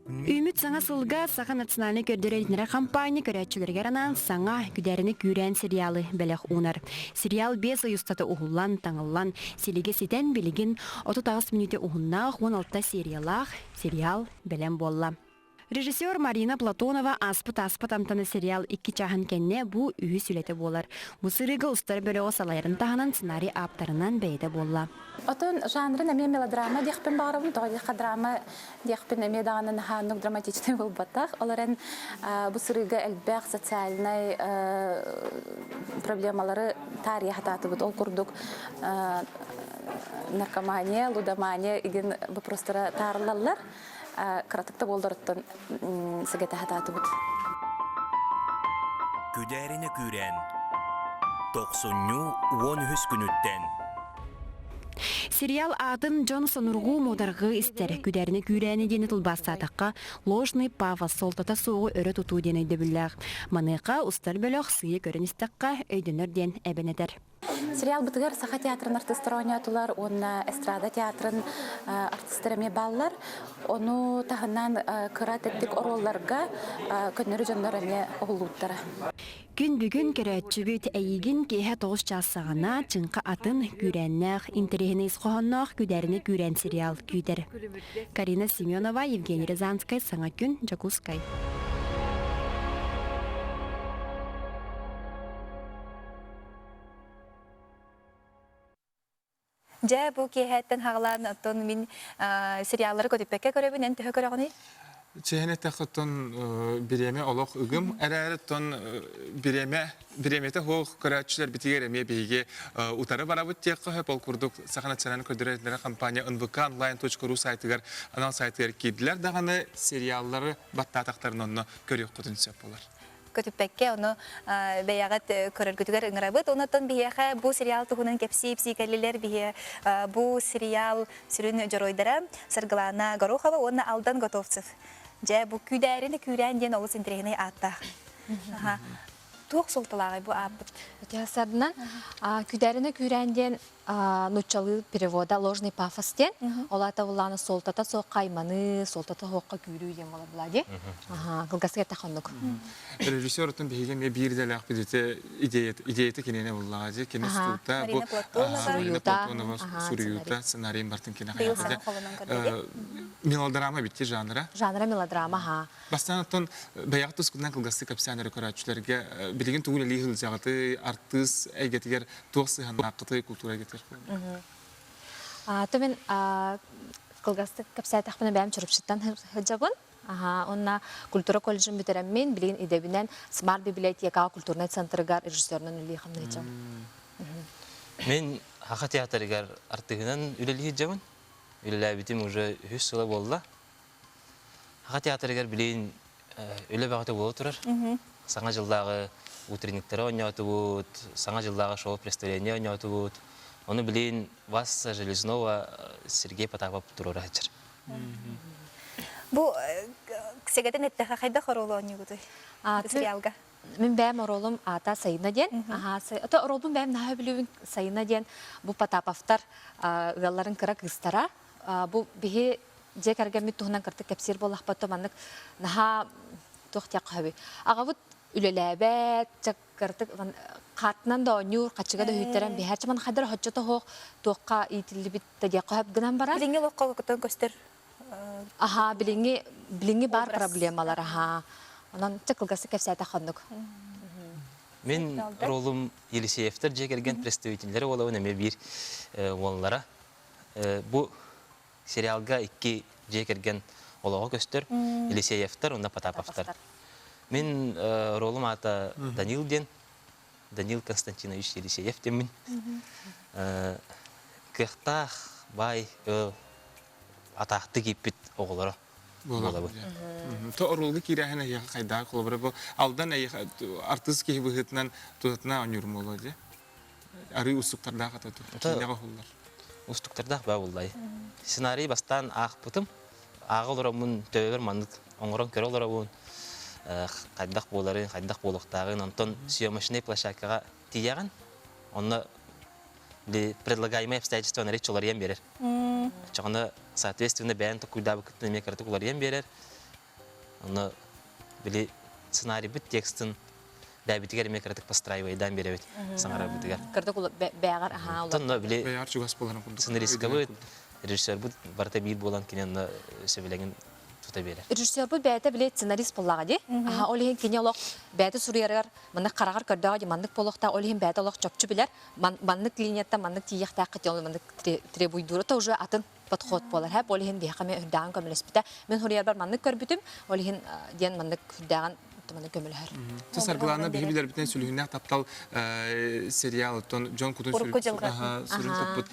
Үүмүт саҥа сылга Саха национальнай көрдөрөр-иһитиннэрэр хампаанньа көрөөччүлэригэр анаан саҥа Күдээрэни күүрээн сериалы бэлэх уунар. Сериал биэс ый устата уһуллан, таҥыллан, силигэ ситэн билигин 38 мүнүүтэ уһуннаах 16 сериялаах сериал бэлэм буолла. Режиссер Марина Платонова «Ааспыт-ааспыт амтана» сериал икки чааһын кэннэ бу үһүс үлэтэ буолар. Бу сырыыга устар бөлөҕү салайарын таһынан сценарий ааптарынан бэйэтэ буолла. Отон жанрын эмиэ мелодрама диэхпин баҕарабын. Тоҕо диэххэ драма диэхпин эмиэ даҕаны наһаа оннук драматичнай буолбатах. Ол эрэн бу сырыыга элбэх социальнай проблемалары таарыйа сатаатыбыт. Ол курдук наркомания, лудомания игин вопростара таарыллаллар. Кыратык да буолларуттан сэгэтэ сатаатыбыт. Күдээринэ күүрээн. Тохсунньу 13 күнүттэн. Сериал аатын дьон сонургуу муодаргыы истэр. Күдээринэ күүрээни диэни тылбаастаатахха, ложный пафос суолтата суоҕу өрө тутуу диэн өйдөбүллээх. Маныаха устар бөлөх сыыйа көрөн истэххэ өйдөнөр диэн эбэн этэр. Сериалбытыгар Саха театрын артыыстара оонньоотулар уонна эстрада театрын артыыстара эмиэ бааллар. Ону таһынан кыра тэттик оруолларга көннөрү дьоннор эмиэ уһуллубуттара. Күн бүгүн көрөөччүбүт эйигин киэһэ тоҕус чаас саҕана чыҥха атын, күүрээннээх, интэриэһинэй ис хоһоонноох Күдээринэ күүрээн сериал күүтэр. Карина Семенова, Евгений Рязанскай, Саҥа күн, Дьокуускай. Дьэ, бу киэһээттэн хаҕалаан оттон мин сериаллары көтүппэккэ көрөбүн, эн төһө көрөҕүнүй? Чэһин эттэххэ оттон бириэмэ олох ыгым эрээри оттон бириэмэ бириэмэтэ суох көрөөччүлэр битигэр эмиэ биһиги утары барабыт диэххэ сөп. Ол курдук Саха национальнай көрдөрөр компания нвк онлайн.ру сайтыгар анал сайтыгар киирдилэр даҕаны сериаллары баттаатахтарын онно көрүөххүтүн сөп болар. көтүппэккэ ону бэйэҕит көрөргүтүгэр ыҥырабыт. Онон биһиэхэ бу сериал туһунан кэпсии-ипсии кэллилэр. Биһиэ бу сериал сүрүн дьоруойдара Саргылаана Горохова уонна Алдан Готовцев. Дьэ, бу күүдээрин күүрээн диэн олус интэриэһинэй ааттаах. Туох суолталааҕый бу ааппыт? Сарынан күүдээринэ күүрээн диэн нуччалыы перевода ложный пафос диэн. Ол аата буллаана суолтата суохха айманыы, суолтата суохха күүрүү диэн буолар була дии. Кылгастык эттэххэ оннук. Режиссер отон биһиги эмиэ биир идэлээх бидите идеята киниэнэ буллаҕа дии. Кини устуута бу Марина Платонова суруйуута сценарийын бартын кине хайаата. Мелодрама битти жанра. Жанра мелодрама, ха. Бастаан оттон бэйэҕит тускутунан кылгастык кэпсээн эрэ көрөөччүлэргэ билигин тугу үлэлии сылдьаҕытый, артыыс эйгэтигэр туох сыһыаннааххытый, култуура эйгэтигэр? То мин кылгастык кэпсээтэхпинэ бэйэм Чурапчыттан сылдьабын. Уонна культура колледжын бүтэрэммин, билигин идэбинэн Смарт библиотекаҕа культурнай центрыгар режиссерунан үлэлии хамныычам. Мин Саха театрыгар артыыһынан үлэлии сылдьабын. Үлэлээбитим уже үһүс сыла буолла. Саха театрыгар билигин үлэ бөҕөтө буола турар. Саҥа дьыллааҕы утренниктары оонньоотубут, саҥа дьыллааҕы шоу-представление оонньоотубут. Ону билигин Васса Железнова Сергей Потапов туруора сылдьар. Бу сэгэтин эттэхэ хайдах оруолу оонньуугутуй сериалга? Мин бэйэм оруолум аата Сайына диэн. Ото оруолбун бэйэм наһаа сөбүлүүбүн Сайына диэн бу Потаповтар ыалларын кыра кыыстара. Бу биһи дьиэ кэргэммит туһунан кырдьык кэпсиир буоллахпыт маннык наһаа туох диэххэ сөбүй аҕабыт үлэлээбэт чэ кырдьык хаартынан да оонньуур хаччыга да үһүттэрэн биһээччи ман хайдах хоччото суох туохха иитиллибит да диэххэ сөп гынан баран билиҥҥи олоххо көстөр аһаа билиҥҥи билиҥҥи баар проблемалар аһаа онон чэ кылгастык кэпсээтэххэ оннук Мин ролум Елисеевтэр дьиэ кэргэн представителлэрэ буолабын эмиэ биир уоллара. Бу Сериалга икки дьиэ кэргэн олоҕо көстөр, Елисеевтар уонна Потаповтар. Мин ролум аата Данил диэн, Данил Константинович Елисеев диэммин. Кыахтаах, баай ыал атаахтык ииппит оҕолоро буолабын. То оруолга киирээһин эйиэхэ хайдаах холобура бу Алдан эйиэхэ артыыс киһи быһыытынан тутатына оонньуур буолуо дии. Арыы устуктардаах ата киинэҕэ уһуллар. Устуктардаах баа буллай. Сценарий бастаан аахпытым. Ааҕа олороммун төбөбөр маннык оҥорон көрө олоробун. Хайдах буоларын, хайдах буолуохтааҕын. Онтон съемочнай площадкаҕа тиийэҕин. Онно предлагаемые обстоятельства наречь уларыйан биэрэр. Оччоҕуна, соответственно, бэйэн токуйдаабыккыттан эмиэ кыратык уларыйан биэрэр. Онно били сценарийбыт текстын бэйэбитигэр эмиэ кыратык постраивайдаан биэрэбит саҥарарбытыгар. Кырдык бэҕэр аһаа Онно били Бэйэҕэр чугас буоларын курдук. Сценаристкабыт, режиссербут барыта биир буолан кини онно сөбүлэҥин тута биэрэр. Режиссербут бэйэтэ били сценарист буоллаҕа дии. Аха, ол иһин кини олох бэйэтэ суруйарыгар маннык хараҕар көрдөҕө дии маннык буолуохтаах, ол иһин бэйэтэ олох чопчу билэр. Маннык линияттан маннык тиийиэхтээххит ол маннык требуйдуура то уже атын подход буолар. Һэп ол иһин биһиэхэ эмиэ үрдээҕин көмөлөспүтэ. Мин суруйарбар маннык көрбүтүм, ол иһин диэн маннык үрдээҕин маннык көмөлөһөр. Чэ Саргылаана биһи билэрбитинэн сүлүһүннээх таптал сериал оттон дьон кутун сүрүн туппут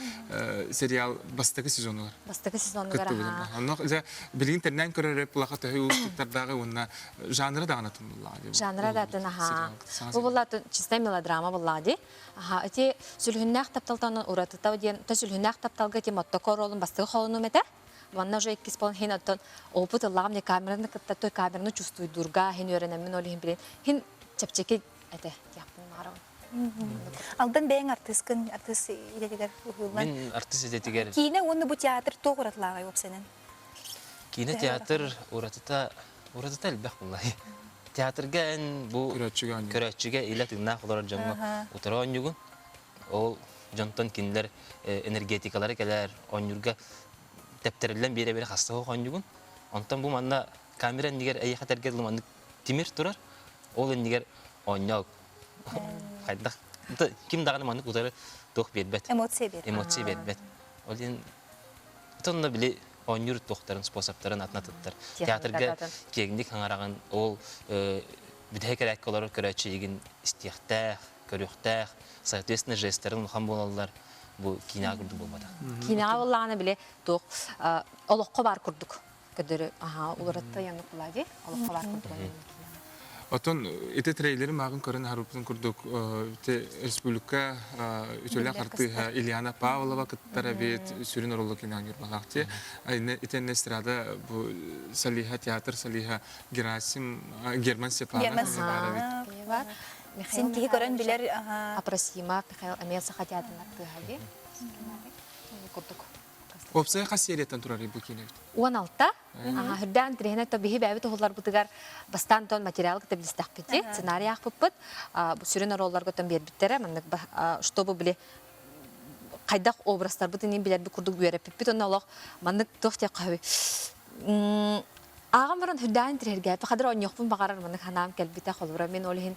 сериал бастакы сезонугар. Бастакы сезонугар аха. Онно билигин тэрнээн көрөр плаха төһө уустуктардааҕы уонна жанра даҕаны тумнуллаҕа. Жанра да атын аха. Бу буолла чистай мелодрама буоллаҕа дии. Аха, ити сүлүһүннээх тапталтан уратыта диэн, то сүлүһүннээх тапталга ити моттоко оруолун бастакы холонум этэ. Манна уже иккис болон хин оттон опыт ыллаҕым не камераны кытта той камераны чувствуйдуурга хин үөрэнэммин ол иһин билин хин чэпчэки этэ диэхпин баҕарабын. Алдан бэйэҥ артыыскын артыыс идэтигэр уһуллан. Мин артыыс идэтигэр Киинэ уонна бу театр туох уратылааҕый уопсайынан? Киинэ театр уратыта уратыта элбэх буолла. Театрга эн бу көрөөччүгэ илэ тыыннаах олорор дьоҥҥо утары оонньуугун. Ол дьонтон кинилэр энергетикалара кэлэр оонньуурга тэптэриллэн биэрэ-биэрэ хастаах оонньуугун. Онтон бу манна камера иннигэр эйиэхэ этэргэ дылы маннык тимир турар. Ол иннигэр оонньоо хайдах ким даҕаны маннык утары туох биэрбэт. Эмоция биэрбэт. Эмоция биэрбэт. Ол иһин Онно били оонньуур туохтарын, способтарын атын атыттар. Театрга киэҥник хаҥараҕын, ол бүтэһик эрээккэ олорор көрөөччү игин истиэхтээх, көрүөхтээх, соответственно, жестарын улахан буолаллар. Бу киинэҕэ курдук буолбатах. Киинэҕэ буоллаҕына били туох олоххо баар курдук көдөрү аха уларытта яннык була дии олоххо баар курдук Оттон ити трейлери мааҕын көрөн аһарбыппытын курдук ити республика үтүөлээх артыыһа Ильяна Павлова кыттар эбит сүрүн оруолу кинигэ ньурбалаах ти итиэннэ эстрада бу Салиха театр Салиха Герасим Герман Степанов баар эбит. Син киһи көрөн билэр Апросимов Михаил эмиэ саха театрын артыыһа дии курдук. Уопсайа хас серияттан турар бу киинэбит? 16. Үрдээн тириһинэ то биһи бэйэбит уһулларбытыгар бастаан тон материал кытта билистэхпити, сценарий аахпыппыт, сүрүн оруолларга тон биэрбиттэрэ, маннык чтобы били хайдах образтарбыт инин билэрбит курдук үөрэппиппит онно олох маннык туох диэххэ ааҕан баран үрдээн тириһэргээппи хадыр оонньуохпун баҕарар маннык ханаам кэлбитэ холобура мин ол иһин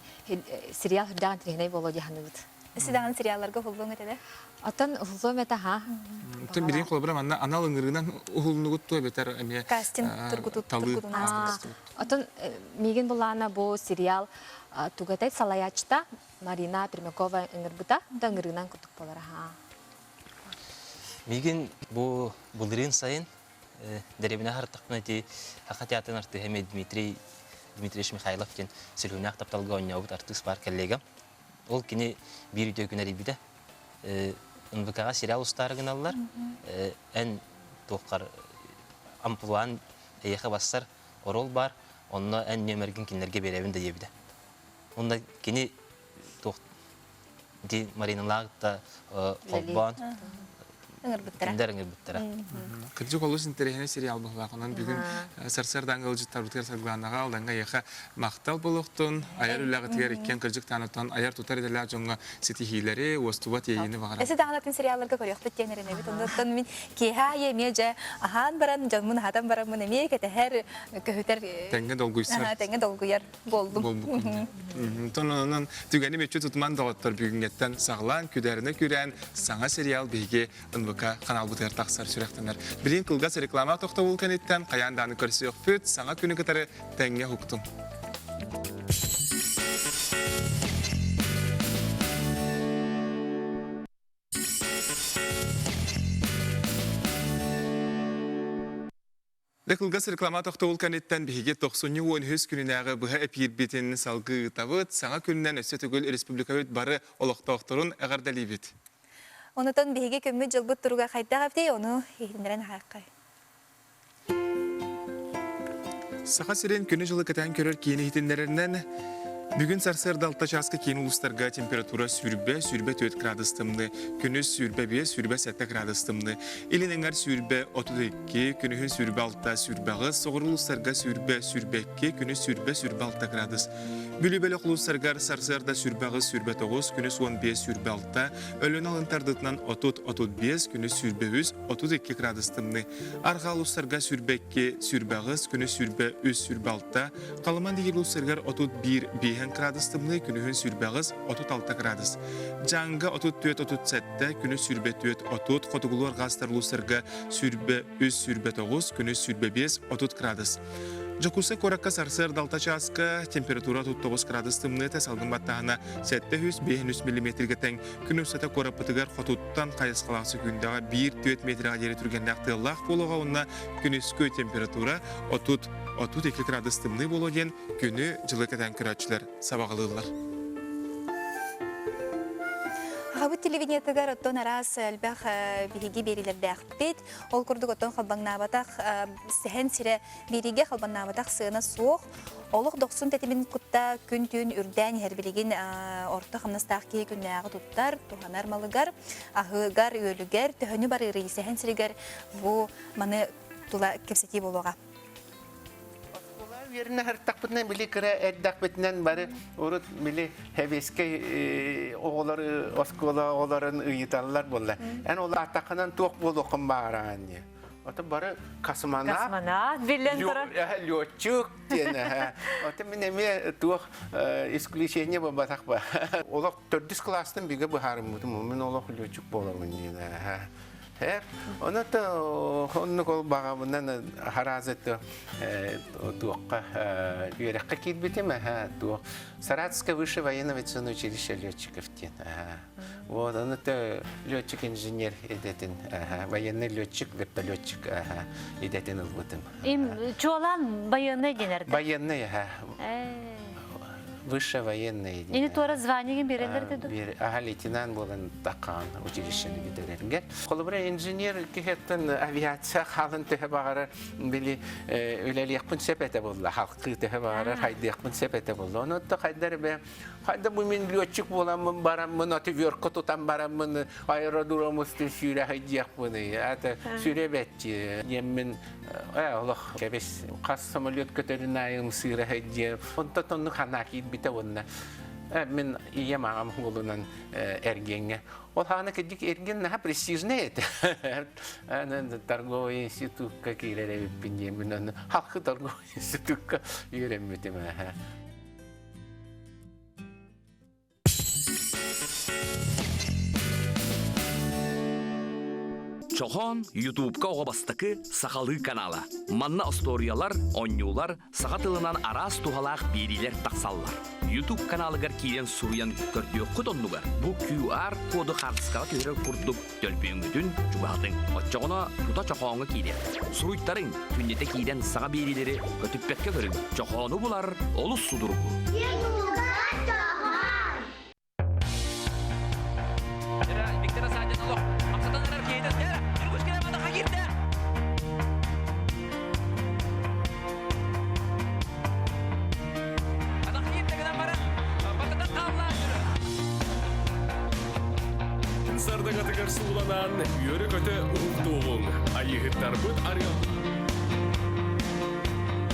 сериал үрдээн тириһинэй буолуо дии саныыбыт Сидаҕын сериалларга уһуллуоҥ этэ да? Оттон уһуллуом этэ ха. Оттон билигин холобура манна анал ыҥырыынан уһулунугут туо эбэтэр эмиэ кастинг тургутут талыы Оттон миигин булаана бу сериал тугатай салайааччыта Марина Пермякова ыҥырбыта да ыҥырыынан курдук буолар аха. Миигин бу былырыын сайын дэриэбинэ аһартахпына ити Саха театрын артыыһа эмиэ Дмитрий Дмитриевич Михайлов диэн сүлүһүнээх тапталга оонньообут артыыс баар коллегам. Ол кини биир үтүө күн эрийбитэ. НВК-ҕа сериал устаары гыналлар. Эн туоххар амплуан эйиэхэ бассар оруол баар, онно эн нүөмэргин кинилэргэ биэрэбин да диэбитэ. Онно кини туох ди Мариналаах да холбоон ыҥырбыттара. Кинилэр ыҥырбыттара. Кырдьык олус интэриэһинэй сериал быһыылаах. Онон бүгүн сарсыардаҥҥа ыалдьыттарбытыгар Саргылаанаҕа Алдаҥҥа эйиэхэ махтал буолуохтун, айар үлэҕитигэр иккиэн кырдьык таанаттан айар тутар идэлээх дьоҥҥо ситиһиилэри, уостубат иэйиини баҕарабын. Эсэ даҕаны атын сериалларга көрүөхпүт диэн эрэнэбит. Оннуттан мин киэһэ аайы эмиэ дьэ аһаан баран, дьоммун аһатан бараммын эмиэ кэтэһэр, көһүтэр Тэҥҥэ долгуйсар. Тэҥҥэ долгуйар буоллум. Буолбуккун. Онтон онон түгэни мүччү тутуман доҕоттор бүгүҥҥэттэн саҕалаан күдээринэ күрээн саҥа сериал биһиги НВК каналбытыгар тахсар сүрэхтэнэр. Билигин кылгас реклама тохтобул кэнниттэн хайаан дааны көрсүөхпүт, саҥа күнү кытары тэҥҥэ уһуктуҥ. Дэ кылгас реклама тохтобул кэнниттэн биһиги тохсунньу 13 күнүнээҕи быһа эпиирбитин салгыы ыытабыт. Саҥа күнүнэн өссө төгүл республикабыт бары олохтоохторун эҕэрдэлиибит. Онутан биһиги күммүт-дьылбыт туруга хайдах эбитий, ону иһитиннэрэн аһааххай. Саха сирин күнү-дьылы кэтээн көрөр киин иһитиннэрэринэн, Бүгүн сарсыарда алта чааска киин улуустарга температура сүүрбэ, 24 градус тымныы, күнүс 25, 27 градус тымныы. Илин эҥэр 20, 32, күнүһүн 26, 28, соҕуруу улуустарга 20, 22, күнүс 20, 26 градус. Бүлүү бөлөх улуустарыгар сарсыарда 28, 29, күнүс 15, 26, Өлүөн алын тардытынан 30, 35, күнүс 23, 32 градус тымныы. Арҕаа улуустарга 22, 28, күнүс 23, 26, Халыман диир улуустарыгар 31 биэһэн градус тымныы, күнүһүн 28, 36 градус. Дьааҥыга 34, 37, күнүс 24, 30, хотугулуу арҕаастар улуустарга 23, 29, күнүс 25, 30 градус. Дьокуускай куоракка сарсыарда 6 чааска температура 39 градус тымныыта салгын баттааһына 753 миллиметргэ тэҥ күн устата куораппытыгар хотуттан хайысхалаах секундаҕа 1-4 метргэ диэри түргэннээх тыаллаах буолуоҕа уонна күнүскү температура 30 32 градус тымныы буолуо диэн күнү-дьылы кэтээн көрөөччүлэр сабаҕалыыллар. Аҕабыт телевидениетыгар оттон араас элбэх биһиги биэриилэрдээхпит. Ол курдук оттон халбаҥнаабатах сэһэн сирэ биэриигэ халбаҥнаабатах сыана суох. Олох дохсун тэтимин кытта күн-түүн үрдээн иһэр билигин орто хамнастаах киһи күннээҕи туттар, туһанар малыгар, аһыгар, үөлүгэр, төһөнү барыырый сэһэн сиригэр бу маны тула кэпсэтии буолуоҕа. Үөрэнэ сырыттахпытына били кыра эрдэхпитинэн бары урут били сэбиэскэй оҕолор оскуола оҕолорун ыйыталлар буолла. Эн улааттаххынан туох буолуоххун баҕараҕын диye. Ото бары космонавт, Космонавт биллэн турар. летчик диэн. Ото мин эмиэ туох исключение буолбатах ба. Олох төрдүс класстан бигэ быһаарыммытым. Мин олох летчик буоламын диэн. Онон оннук ол баҕабынан хараазы туохха үөрэххэ киирбитим туох Саратовское высшее военно-авиационное училище летчиков диэн. Вот, ону летчик-инженер идэтин, военный летчик, вертолетчик идэтин ылбытым. Им чуолаан байыаннай дэнэр Военный, высшее военное Ини туора званиегин берелер деду? Аха лейтенант буолан таққан училищены бүтерергер. Холобура инженер киһеттен авиация халын төһө баҕарар били үлэлиэхпин сөп этэ буолла. Халқы төһө баҕарар хайдыахпын сөп этэ буолла. Ону хайдар бе хайда бу мин летчик буоламмын бараммын отверка тутан бараммын аэродром устун сүүрэ хайдыахпын ата сүүрэ бэтчи диэммин Ээ, олох кэбис хас самолет көтөрүн аайы ымсыыра сылдьыа. Онтон оннук санаа киирбитэ уонна мин ийэм аҕам уолунан эргиэҥҥэ. Ол хаана кырдьык эргиэн наһаа престижный этэ. Торговый институкка киирэр эбиппин диэммин ону халкы торговый институкка үөрэммитим. Чохоон Ютубка оҕо бастакы сахалыы канала. Манна остуоруйалар, оонньуулар, саха тылынан араас туһалаах биэриилэр тахсаллар. Ютуб каналыгар киирэн суруйан көрдүөххүт оннугар бу QR коду хаартыскаҕа түһэрэр курдук төлөпүөҥҥүтүн чугаһатыҥ. Оччоҕуна тута чохооҥҥо киириэ. Суруйтарыҥ, күннэтэ киирэн саҥа биэриилэри көтүппэккэ көрүҥ. Чохоону булар олус судургу. Виктор Асадин олох хамсатан эрэр киһитин киирдэ. Сардаҥатыгар сууланан, үөрэ-көтө уһуктуоҕуҥ, айыыһыттарбыт арыал.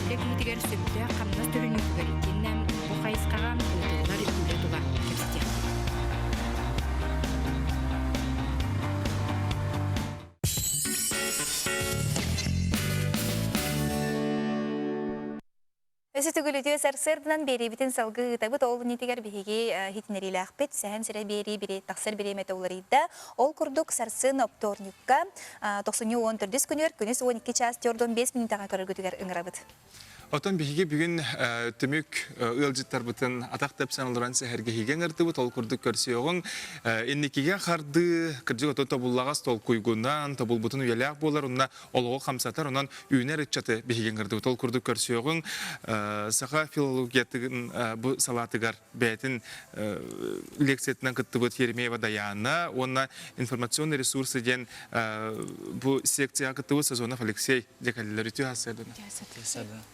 Үлэ киһитигэр сөптөөх хамнас төлөнүүтүгэр итиэннэ бу хайысхаҕа ыытыллар үлэ тула кэпсэтиэхпит. Өссө төгүл үтүө сарсыарданан биэриибитин салгыы ыытабыт. Ол иннитигэр биһиги иһитиннэриилээхпит. Сэһэн сирэ биэрии бири тахсар бириэмэтэ уларыйда. Ол курдук сарсын оптуорньукка тохсунньу 14 күнүгэр күнүс 12 чаас 45 мүнүүтэҕэ көрөргүтүгэр ыҥырабыт. Оттон биһиги бүгүн түмүк ыалдьыттарбытын атах тэпсэн олорон сэһэргэһиигэ ыҥырдыбыт. Ол курдук көрсүөҕүҥ. Инникигэ хардыы, кырдьык ото тобуллаҕас толкуйгунан, тобулбутун үйэлээх буолар, онно олоҕу хамсатар, онон үүнэр ыччаты биһиги ыҥырдыбыт. Ол курдук көрсүөҕүҥ саха филологиятын бу салаатыгар бэйэтин лекциятынан кыттыбыт Еремеева Даяна уонна информационные ресурсы диэн бу секцияҕа кыттыбыт Сазонов Алексей дьэ кэллилэр. Үтүө сарсыардана.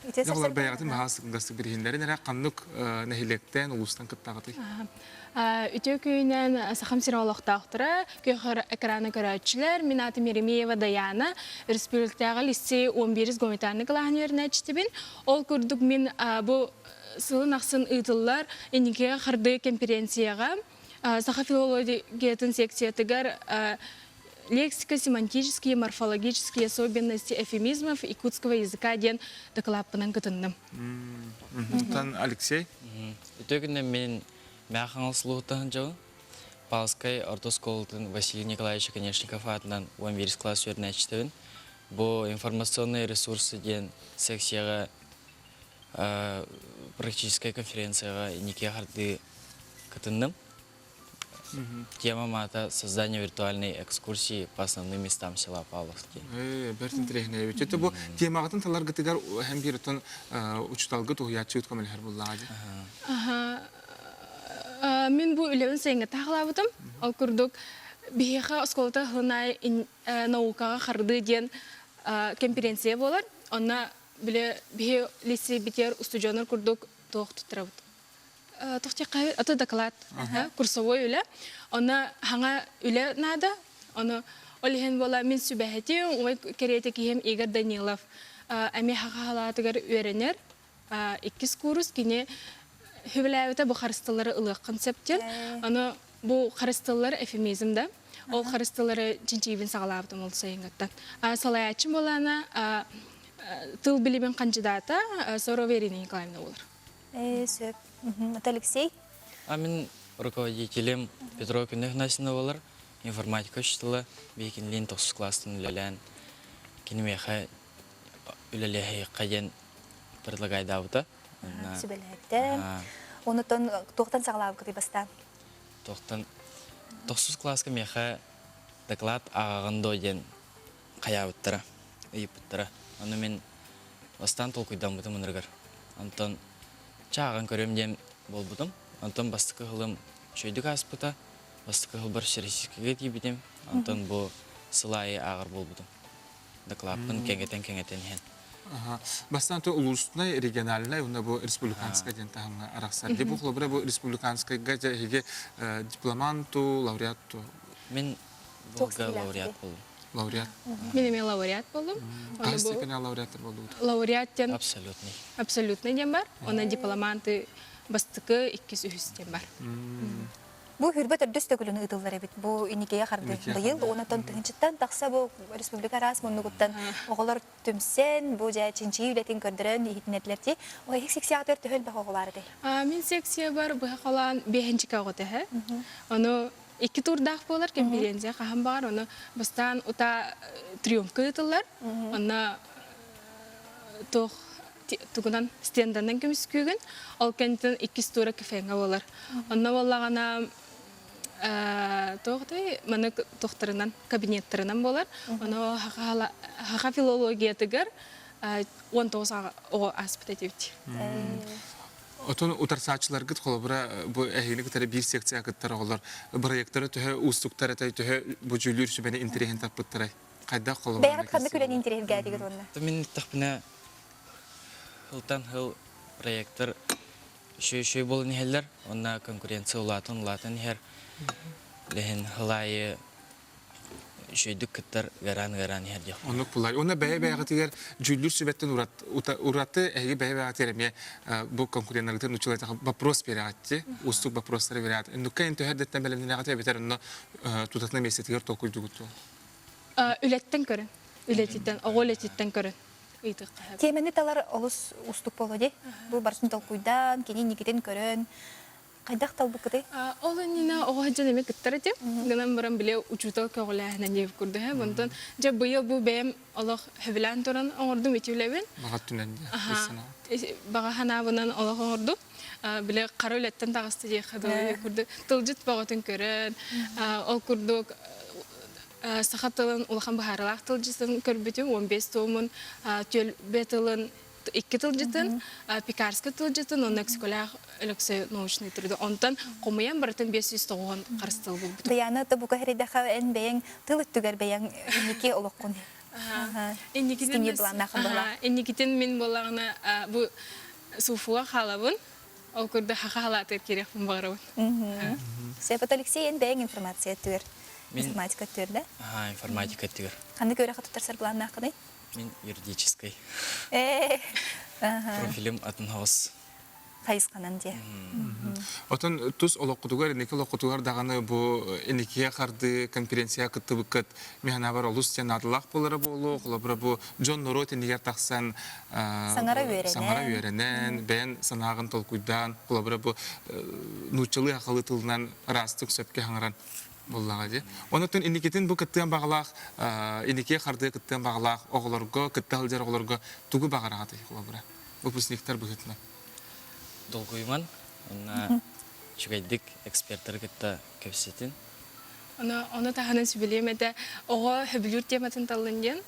Үтүө. Дьэ, бэйэҕитин баһаас гастык бириһиннэрин эрэ ханнык нэһилиэктэн, улуустан кыттаҕытый? Үтүө күнүнэн Сахам сирин олохтоохторо, күөх экраны көрөөччүлэр, мин аатым Еремеева Даяна, республикатааҕы лицей 11 гуманитарный кылааһын үөрэнээччитибин. Ол курдук мин бу сылын ахсын ыытыллар инникигэ хардыы конференцияҕа саха филологиятын секциятыгар лексико-семантические, морфологические особенности эвфемизмов якутского языка диэн дакылааппынан кытынным. Онтон Алексей? Үтүө күнүнэн мин Мэҥэ Хаҥалас улууһуттан сылдьабын. Павловскай орто оскуолатын Василий Николаевич Оконешников аатынан 11 класс үөрэнээччитэбин. Бу информационные ресурсы диэн секцияҕа практическай конференцияҕа инникигэ хардыы кытынным. Тема маата создание виртуальной экскурсии по основным местам села Павловский. Бэрт интэриэһинэй эбит. Это бу темаҕытын таларгытыгар һәм биир оттон учуталгыт уһуйааччыгыт көмөлөһөр буллаҕа дии. Мин бу үлэбин сайыҥҥа таһалаабытым. Ол курдук биһиэхэ оскуолата хылынай наукаҕа хардыы диэн конференция буолар. Онно били биһи лицейбитигэр устудьуоннар курдук туох туттарабыт. Тохтехха аты доклад курсовой үлэ. Онно хаҥа үлэ наада. Ону ол иһин буола мин сүбэһитим, ой кэриэтэ киһим Игорь Данилов эмиэ хаха халаатыгар үөрэнэр. Иккис курс кини хүбүлээбитэ бу харыстылары ылыаххын сөп диэн. Ону бу харыстыллар эфемизм да. Ол харыстылары чинчийбин саҕалаабытым ол сайыҥҥыттан. Салайааччым буолаана тыл билимин хандьыдаата Сорова Ирина Николаевна буолар. Сөп. Это Алексей? А мин руководителем Петро Күннэх болар, информатика учителя, биһикинлиин тохсус класстан үлэлээн, кини миэхэ үлэлэһиэххэ диэн предлагайдаабыта. Сүбэлээтэ. Онутон туохтан саҕалаабыккытый бастаан? Туохтан тохсус класска миэхэ доклад ааҕаҕын дуо диэн хайаабыттара, ыйыппыттара. Ону мин бастаан толкуйдаммытым ынырыгар. Онтон чааҕын көрүөм диэн буолбутум. Онтон бастакы ыһылым үчүгэйдик ааспыта. Бастакы ыһылбар Всероссийскайга тиийбитим. Онтон бу сыл аайы ааҕар буолбутум. Докладпын кэҥэтэн-кэҥэтэн иһэн. Бастаан то улуустунай, региональнай уонна бу республиканскай диэн таһымҥа арахсар. Бу холобура бу республиканскайга дьэ эһиги дипломант ту, лауреат ту? Мин Волга лауреат болдум. Лауреат. Мин эмиэ лауреат болдум. Хаһыс степени лауреаттар болдугут? Лауреат диэн Абсолютный. Абсолютный диэн бар. Онон дипломанты бастакы, иккис, үһүс диэн бар. Бу хүрбэ төрдүс төгүлүн ыытыллар эбит. Бу Иникея харды быйыл онтон тыһынчыттан тахса бу республика араас муннугуттан оҕолор түмсэн, бу дьэ чинчийии үлэтин көрдөрөн иһитиннэрдилэр дии. Ой, секцияҕа төһө элбэх оҕо баар этэй? Мин секциябар быһа холоон биэһинчикэ оҕо төһө. Ону икки туурдаах буолар конференция хаһан баҕар ону бастаан утаа триумфка ыытыллар. Онно туох тугунан стенданан көмүскүүгүн ол кэнниттэн иккис тура кафеҥа буолар. Онно буоллаҕына туохтай маны туохтарынан кабинеттарынан буолар. Ону хаха филологиятыгар 19 оҕо ааспыт этибит. Отон утарсааччыларгыт холобура бу эһигини кытары биир секция кыттар оҕолор бырайыактара төһө уустуктар этэй төһө бу дьүүлүүр сүбэни интэриэһин таппыттарай? Хайдах холобура? Бэйэҕит ханнык үлэни интэриэһиргээтигит уонна? Мин эттэхпинэ сылтан сыл проектор үчүгэй буолан иһэллэр уонна конкуренция улаатан улаатан иһэр. Лэһин сыл аайы үчүгэйдик кыттар ыараан-ыараан иһэр диэх. Оннук булай. Уонна бэйэ-бэйэҕитигэр дьүүллүүр сүбэттэн ураты эһиги бэйэ-бэйэҕитигэр эмиэ бу конкуреннаргытын нуччалайтаха вопрос биэрэҕитти, уустук вопростары биэрэҕит. Оннукка эн төһө эрдэттэн бэлэмнэнэҕит эбэтэр онно тутатына миэстэтигэр толкуйдугут дуо? Үлэттэн көрөн. Үлэтиттэн, оҕо үлэтиттэн көрөн ыйытыахха сөп. Тиэмэни талар олус уустук буолуо дии. Бу барытын толкуйдаан, кини инникитин көрөн, Хайдах талбыккытый? Ол иннинэ оҕо сылдьан эмиэ кыттар этим. Гынан баран били учуутал көҕүлээһинэ диэбит курдук ээ. Онтон дьэ быйыл бу бэйэм олох сөбүлээн туран оҥордум ити үлэбин. Баҕа өттүнэн дии. Баҕа санаабынан олох оҥордум. Били хара үлэттэн таҕыста диэххэ дылы курдук тылдьыт бөҕөтүн көрөн, ол курдук саха тылын улахан быһаарыылаах тылдьытын көрбүтүм. 15 туомун түөлбэ тылын икки тылдьытын, Пекарскай тылдьытын уонна Өксөкөлөөх Өлөксөй научный труду. Онтон хомуйан барытын 590 харыстыл булбутум. Даяна, бука хэрэйдэхэ эн бэйэҥ тыл өттүгэр бэйэҥ инники олоххун. Инникитин мин буоллаҕына бу СУФУга хаалабын. Ол курдук хаха халаатыгар киириэхпин баҕарабын. Сөп, Алексей, эн бэйэҥ информация өттүгэр, информатика өттүгэр да? Аха, информатика өттүгэр. Ханнык үөрэххэ туттарсар былааннааххыный? Мин юридическай. Э, Профилим атын хаҕыс. Хайысханан дии. Отон тус олоххутугар, инники олоххутугар даҕаны бу инникигэ хардыы конференция кыттыбыккыт миһанабар олус диэн наадалаах буолара буолуо, холобура бу дьон норуот иннигэр тахсан саҥара үөрэнэн, саҥара үөрэнэн, бэйэн санааҕын толкуйдаан, холобура бу нууччалыы сахалыы тылынан ыраастык сөпкө хаҥаран буоллаҕа дии. Онон инникитин бу кыттыан баҕалаах, инникигэ хардыы кыттыан баҕалаах оҕолорго, кытта сылдьар оҕолорго тугу баҕараҕытый холобура выпускниктар быһыытынан? Долгуйуман, уонна үчүгэйдик эксперттары кытта кэпсэтин. Ону, ону таһынан сүбэлиэм этэ, оҕо сөбүлүүр тематын таллын диэн,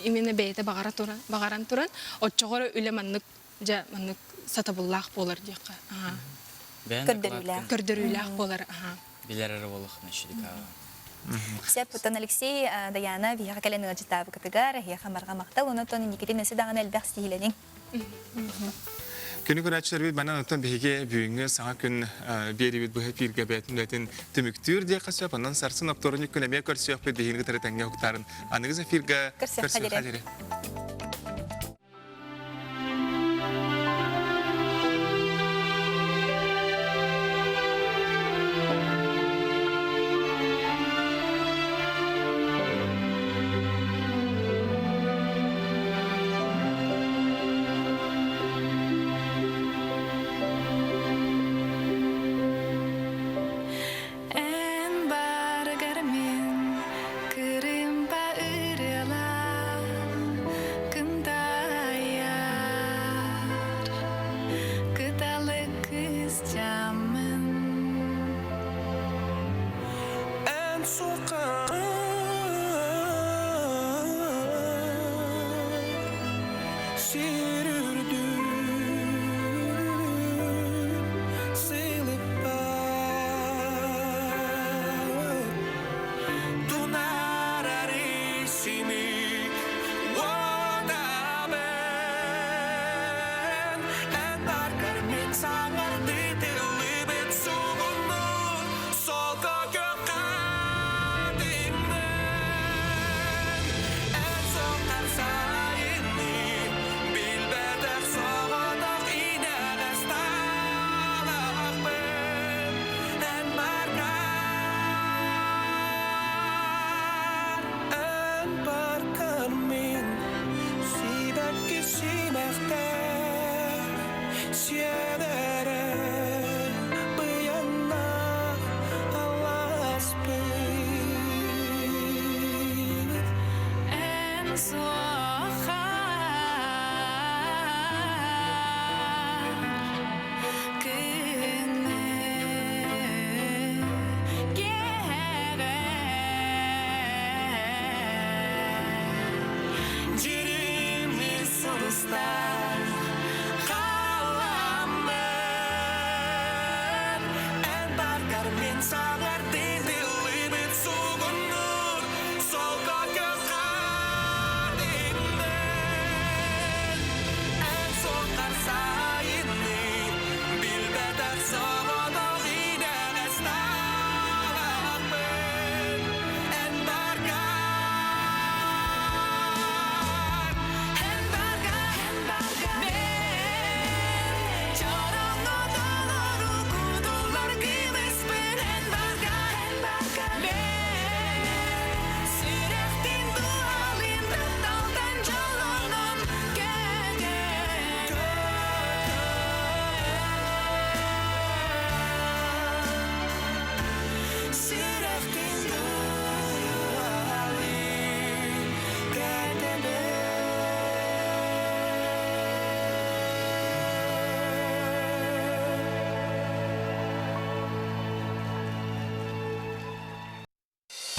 именно бэйэтэ баҕара туран, баҕаран туран, оччоҕор үлэ маннык дьэ маннык сатабыллаах буолар диэххэ. Көрдөрүүлээх. Көрдөрүүлээх буолар. Аха. Билэр эрэ буоллаххына үчүгэй Сөп, оттон Алексей, Даяна биһиэхэ кэлэн ыалдьыттаабыкытыгар, эһиэхэ барҕа махтал, онон инникитин өссө даҕаны элбэх ситиһиилэниҥ. Күнү көрөөччүлэрбит манан оттон биһиги бүгүҥҥү саҥа күн биэриибит быһа эфиргэ бэйэтин үлэтин түмүктүүр диэххэ сөп. Онон сарсын оптуорунньук күн эмиэ көрсүөхпүт биһигини кытары тэҥҥэ уһуктаарын аныгыс эфиргэ көрсүөххэ диэри. Эн барыгар мин кырыымпа ырыалаах кынтайар кыталык кыысчааммын. Эн суохха сир үрдүн сылыппат тунаарар исиник уотабын эн баргар мин саҥардыы тыллыбыт сугуну солко көххатыҥнын эн соҥнор сайынны билбэтэх соҕотох инэҕэс талахпын эн баргар эн баргар мин сибэкки симэхтээх сиэдэрэй быйаннаах алааспыт. Эн суоххар күнү киэһэрэ Дьиримни сулустар.